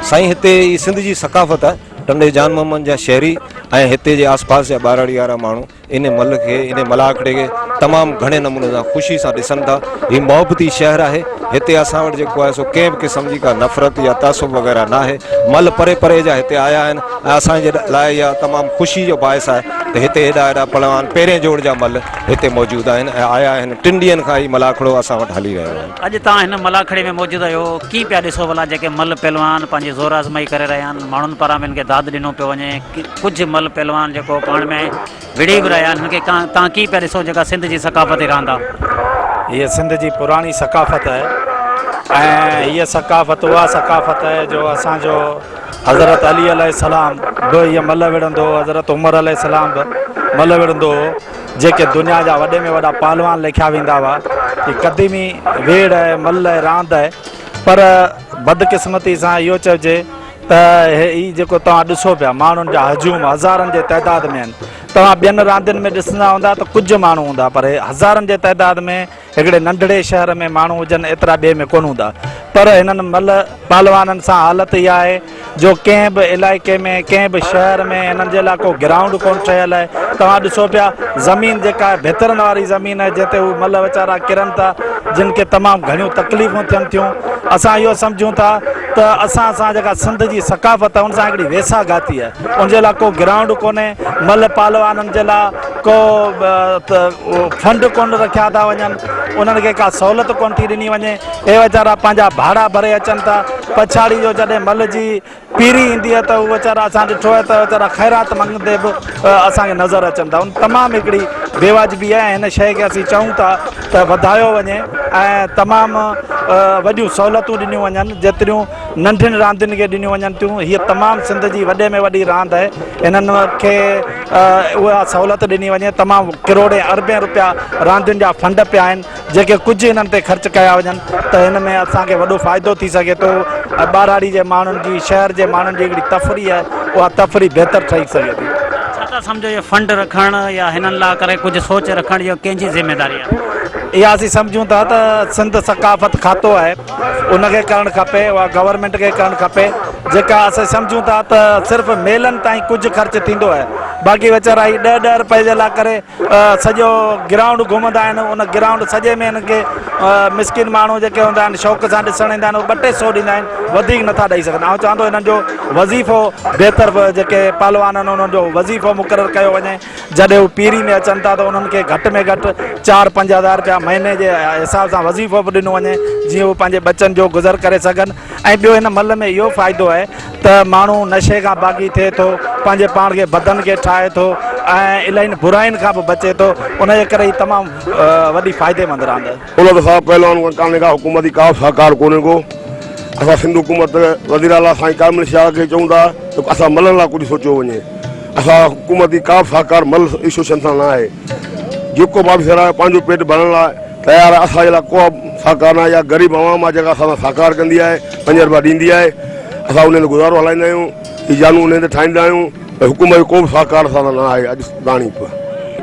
سائين هتي هي سنڌ جي ثقافت آهي ٽنڊي جان محمد جا شهري ۽ هتي جي آس پاس جا ٻهراڙي وارا ماڻهو ان ملهه کي ان ملاکڙي کي تمام گهڻي نموني سان خوشي سان ڏسن ٿا. هي محبتي شهر آهي. هتي اسان وٽ جيڪو آهي سو ڪنهن به قسم جي ڪا نفرت يا تعصب وغيره ناهي. ملهه پري پري جا هتي آيا آهن ۽ اسان جي لاء اها تمام خوشي جو باعث آهي ته هتي هيڏا هيڏا پهلوان پهرين جوڙ جا ملهه هتي موجود آهن ۽ آيا آهن. ٽن ڏينهن کان هي ملاکڙو اسان وٽ هلي رهيو آهي. اڄ توهان هن ملاکڙي ۾ موجود آهيو، ڪيئن پيا ڏسو ڀلا جيڪي ملهه پهلوان پنهنجي زور آزمائي ڪري رهيا آهن، ماڻهن پاران به هن کي داد ڏنو پيو وڃي. ڪجهه ملهه پهلوان جيڪو پاڻ ۾ وڙهي به رهيا آهن هن کي تان ڪيئن پيا ڏسو جيڪا سنڌ جي ثقافتي راند آهي. هيء سنڌ جي پراڻي ثقافت آهي ۽ هيء ثقافت اها ثقافت آهي جو اسان جو حضرت علي عليه السلام به هيء ملهه وڙهندو هو حضرت عمر عليه السلام به ملهه وڙهندو هو جيڪي دنيا جا وڏي ۾ وڏا پهلوان ليکيا ويندا هئا هي قديمي ويڙهه آهي ملهه راند آهي پر بدقسمتي سان اهو چئجي ته هي جيڪو توهان ڏسو پيا ماڻهن جا هجوم هزارن جي تعداد ۾ آهن. توهان ٻين راندين ۾ ڏسندا هوندا ته ڪجهه ماڻهو هوندا پر هزارن جي تعداد ۾ هڪڙي ننڍڙي شهر ۾ ماڻهو هجن ايترا ٻئي ۾ ڪونه هوندا پر هنن ملهه پهلوانن سان حالت اها آهي جو ڪنهن به علائقي ۾ ڪنهن به شهر ۾ هنن جي لاء ڪو گرائونڊ ڪونه ٺهيل آهي توهان ڏسو پيا زمين جيڪا آهي ڀترن واري زمين آهي جنهن تي هو ملهه ويچارا ڪرن ٿا جن کي تمام گهڻيون تڪليفون ٿين ٿيون اسان اهو سمجهون ٿا ته اسان سان جيڪا سنڌ جي ثقافت آهي ان سان هڪڙي ويساهه گهاتي آهي ان جي لاء ڪو گرائونڊ ڪونهي ملهه پهلوانن جي لاء ڪو فنڊ ڪونه رکيا ٿا وڃن، انهن کي ڪا سهولت ڪونه ٿي ڏني وڃي، اهي ويچارا پنهنجا ڀاڙا ڀري اچن ٿا، پڇاڙي جو جڏهن ملهه جي پيري ايندي آهي ته هو ويچارا اسان ڏٺو آهي ته ويچارا خيرات مڱندي به اسان کي نظر اچن ٿا، ان تمام هڪڙي بيواجبي آهي ۽ هن شيء کي اسين چئون ٿا ته وڌايو وڃي ۽ تمام وڏيون سهولتون ڏنيون وڃن جيتريون ننڍين راندين کي ڏنيون وڃن ٿيون، هيء تمام سنڌ جي وڏي ۾ وڏي راند آهي، انهن کي اها سهولت ڏني وڃي، تمام ڪروڙين اربين روپيا راندين جا فنڊ پيا آهن، جيڪي ڪجهه انهن تي خرچ ڪيا وڃن ته هن ۾ اسان کي وڏو فائدو ٿي سگهي ٿو ۽ ٻهراڙي جي ماڻهن جي شهر جي ماڻهن جي هڪڙي تفريح آهي اها تفريح بهتر ٺهي سگهي ٿي. ڇا ٿا سمجهو اهو فنڊ رکڻ يا هنن لاء ڪري ڪجهه سوچ رکڻ اهو ڪنهن جي ذميواري آهي؟ اها اسين سمجهون ٿا ته سنڌ ثقافت کاتو آهي ان کي ڪرڻ کپي اها گورنمينٽ کي ڪرڻ کپي جيڪا اسين سمجهون ٿا ته صرف ميلن تائين ڪجهه خرچ ٿيندو آهي باقي ويچارا هي ڏهه ڏهه رپئي جي لاء ڪري سڄو گرائونڊ گهمندا آهن ان گرائونڊ سڄي ۾ هنن کي مسڪين ماڻهو جيڪي هوندا آهن شوق سان ڏسڻ ايندا آهن اهي ٻه ٽي سو ڏيندا آهن وڌيڪ نٿا ڏئي سگهن آئون چوان ٿو هنن جو وظيفو بهتر جيڪي پهلوان آهن انهن جو وظيفو مقرر ڪيو وڃي جڏهن هو پيري ۾ اچن ٿا ته انهن کي گهٽ ۾ گهٽ چار 5000 رپيا مهيني جي حساب سان وظيفو به ڏنو وڃي جيئن هو پنهنجي ٻچن جو گذر ڪري سگهن ۽ ٻيو هن ملهه ۾ اهو فائدو آهي ته ماڻهو نشي کان باغي ٿئي ٿو، پنهنجي پاڻ کي بدن کي ٺاهي ٿو ۽ الاهين براين کان به بچي ٿو، ان جي ڪري هي تمام وڏي فائديمند راند آهي. ان ته صاحب پهلوان کان ڪانهي ڪا حڪومتي ڪا به سهڪار ڪونهي ڪو اسان سنڌ حڪومت وزير اعليٰ سائين ڪامل شاهه کي چئون ٿا ته اسان ملهن لاء ڪجهه سوچيو وڃي اسان حڪومتي ڪا به سهڪار ملهه ايسوسيئشن سان نه آهي جيڪو به آفيسر آهي پنهنجو پيٽ ڀرڻ لاء تيار آهي اسان جي لاء ڪو به سهڪار نه آهي يا غريب عوام آهي جيڪا اسان سان سهڪار ڪندي آهي 5 روپيا ڏيندي آهي اسان انهن تي گذارو هلائيندا آهيون هي جانون انهن تي ٺاهيندا آهيون پر حڪومت جو ڪو به سهڪار اسان سان نه آهي اڄ تاڻي به.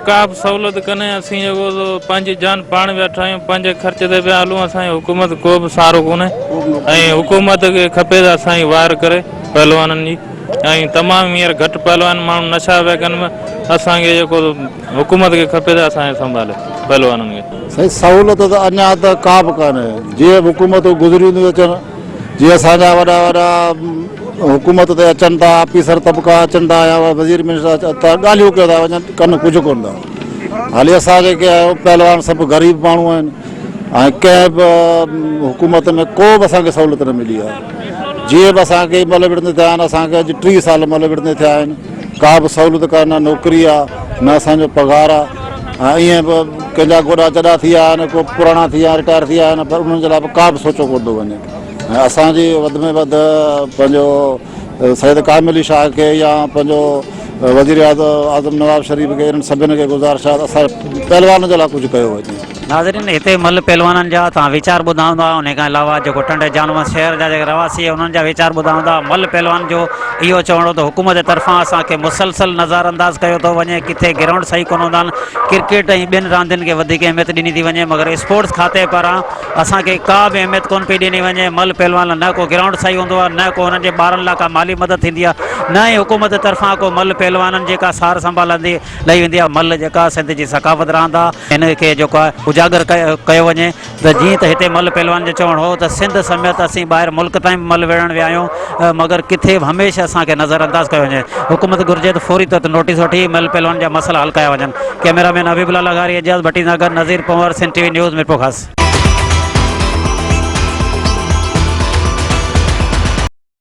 ڪا به سهولت ڪونهي اسين جيڪو سو پنهنجي جان پاڻ پيا ٺاهيون پنهنجي خرچ تي پيا هلون اسان جي حڪومت ڪو به سهارو ڪونهي ۽ حڪومت کي کپي ته اسان جي واهر ڪري پهلوانن جي ۽ تمام هينئر گهٽ پهلوان ماڻهو نشا پيا ڪن اسان کي جيڪو حڪومت کي کپي ته اسان کي سنڀالي پهلوانن کي. سائين سهولت ته اڃا ته ڪا به ڪانهي جيئن به حڪومتون گذريون ٿيون اچن جيئن اسان جا وڏا وڏا حڪومت تي اچن ٿا آفيسر طبقا اچن ٿا يا وزير منسٽر اچن ٿا ڳالهيون ڪيو ٿا وڃن ڪن ڪجهه ڪونه ٿا حالي اسان جيڪي آهيون پهلوان سڀ غريب ماڻهو آهن ۽ ڪنهن به حڪومت ۾ ڪو به اسان کي سهولت نه ملي آهي جيئن به اسان کي ملهه وڙهندي ٿيا آهن اسان کي اڄ 30 سال ملهه وڙهندي ٿيا آهن ڪا به سهولت ڪا نه نوڪري آ نه اسان جو پگهار آ ۽ ائين به ڪنهن جا گوڏا چڏا ٿي ويا آهن ڪو پراڻا ٿي ويا رٽائر ٿي ويا آهن پر انهن جي لاء به ڪا به سوچو ڪونه ٿو وڃي ۽ اسان جي وڌ ۾ وڌ پنهنجو سيد قائم علي شاهه کي يا پنهنجو وزير اعظم نواب شريف کي انهن سڀني کي گذارش آهي ته اسان پهلوانن جي لاء ڪجهه ڪيو وڃي. ناظرين هتي ملهه پهلوانن جا توهان ويچار ٻڌا هوندا انهي کان علاوه جيڪو ٽنڊي جانومند شهر جا جيڪي رهواسي انهن جا ويچار ٻڌا هوندا ملهه پهلوان جو اهو چوڻ هو ته حڪومت جي طرفان اسان کي مسلسل نظر انداز ڪيو ٿو وڃي ڪٿي گرائونڊ صحيح ڪونه هوندا آهن ڪرڪيٽ ۽ ٻين راندين کي وڌيڪ اهميت ڏني ٿي وڃي مگر اسپورٽس کاتي پاران اسان کي ڪا به اهميت ڪونه پئي ڏني وڃي ملهه پهلوان لاء نه ڪو گرائونڊ صحيح هوندو آهي نه ڪو انهن جي ٻارن لاء ڪا مالي مدد ٿيندي آهي نه ئي حڪومت جي طرفان ڪو ملهه پهلوانن جي ڪا سار سنڀال لهندي لهي ويندي آهي ملهه جيڪا سنڌ جي ثقافت راند آهي هن کي جيڪو آهي اجاگر ڪيو وڃي ته جيئن ته هتي ملهه پهلوان جو چوڻ هو ته سنڌ سميت اسين ٻاهر ملڪ تائين به ملهه وڙهڻ ويا آهيون مگر ڪٿي به هميشه اسان کي نظر انداز ڪيو وڃي حڪومت گهرجي ته فوري طور تي نوٽيس وٺي ملهه پهلوان جا مسئلا حل ڪيا وڃن ڪئميرا مين حبيب الله لغاري اعجاز ڀٽي سان گڏ Nazir Panhwar Sindh T V news Mirpurkhas.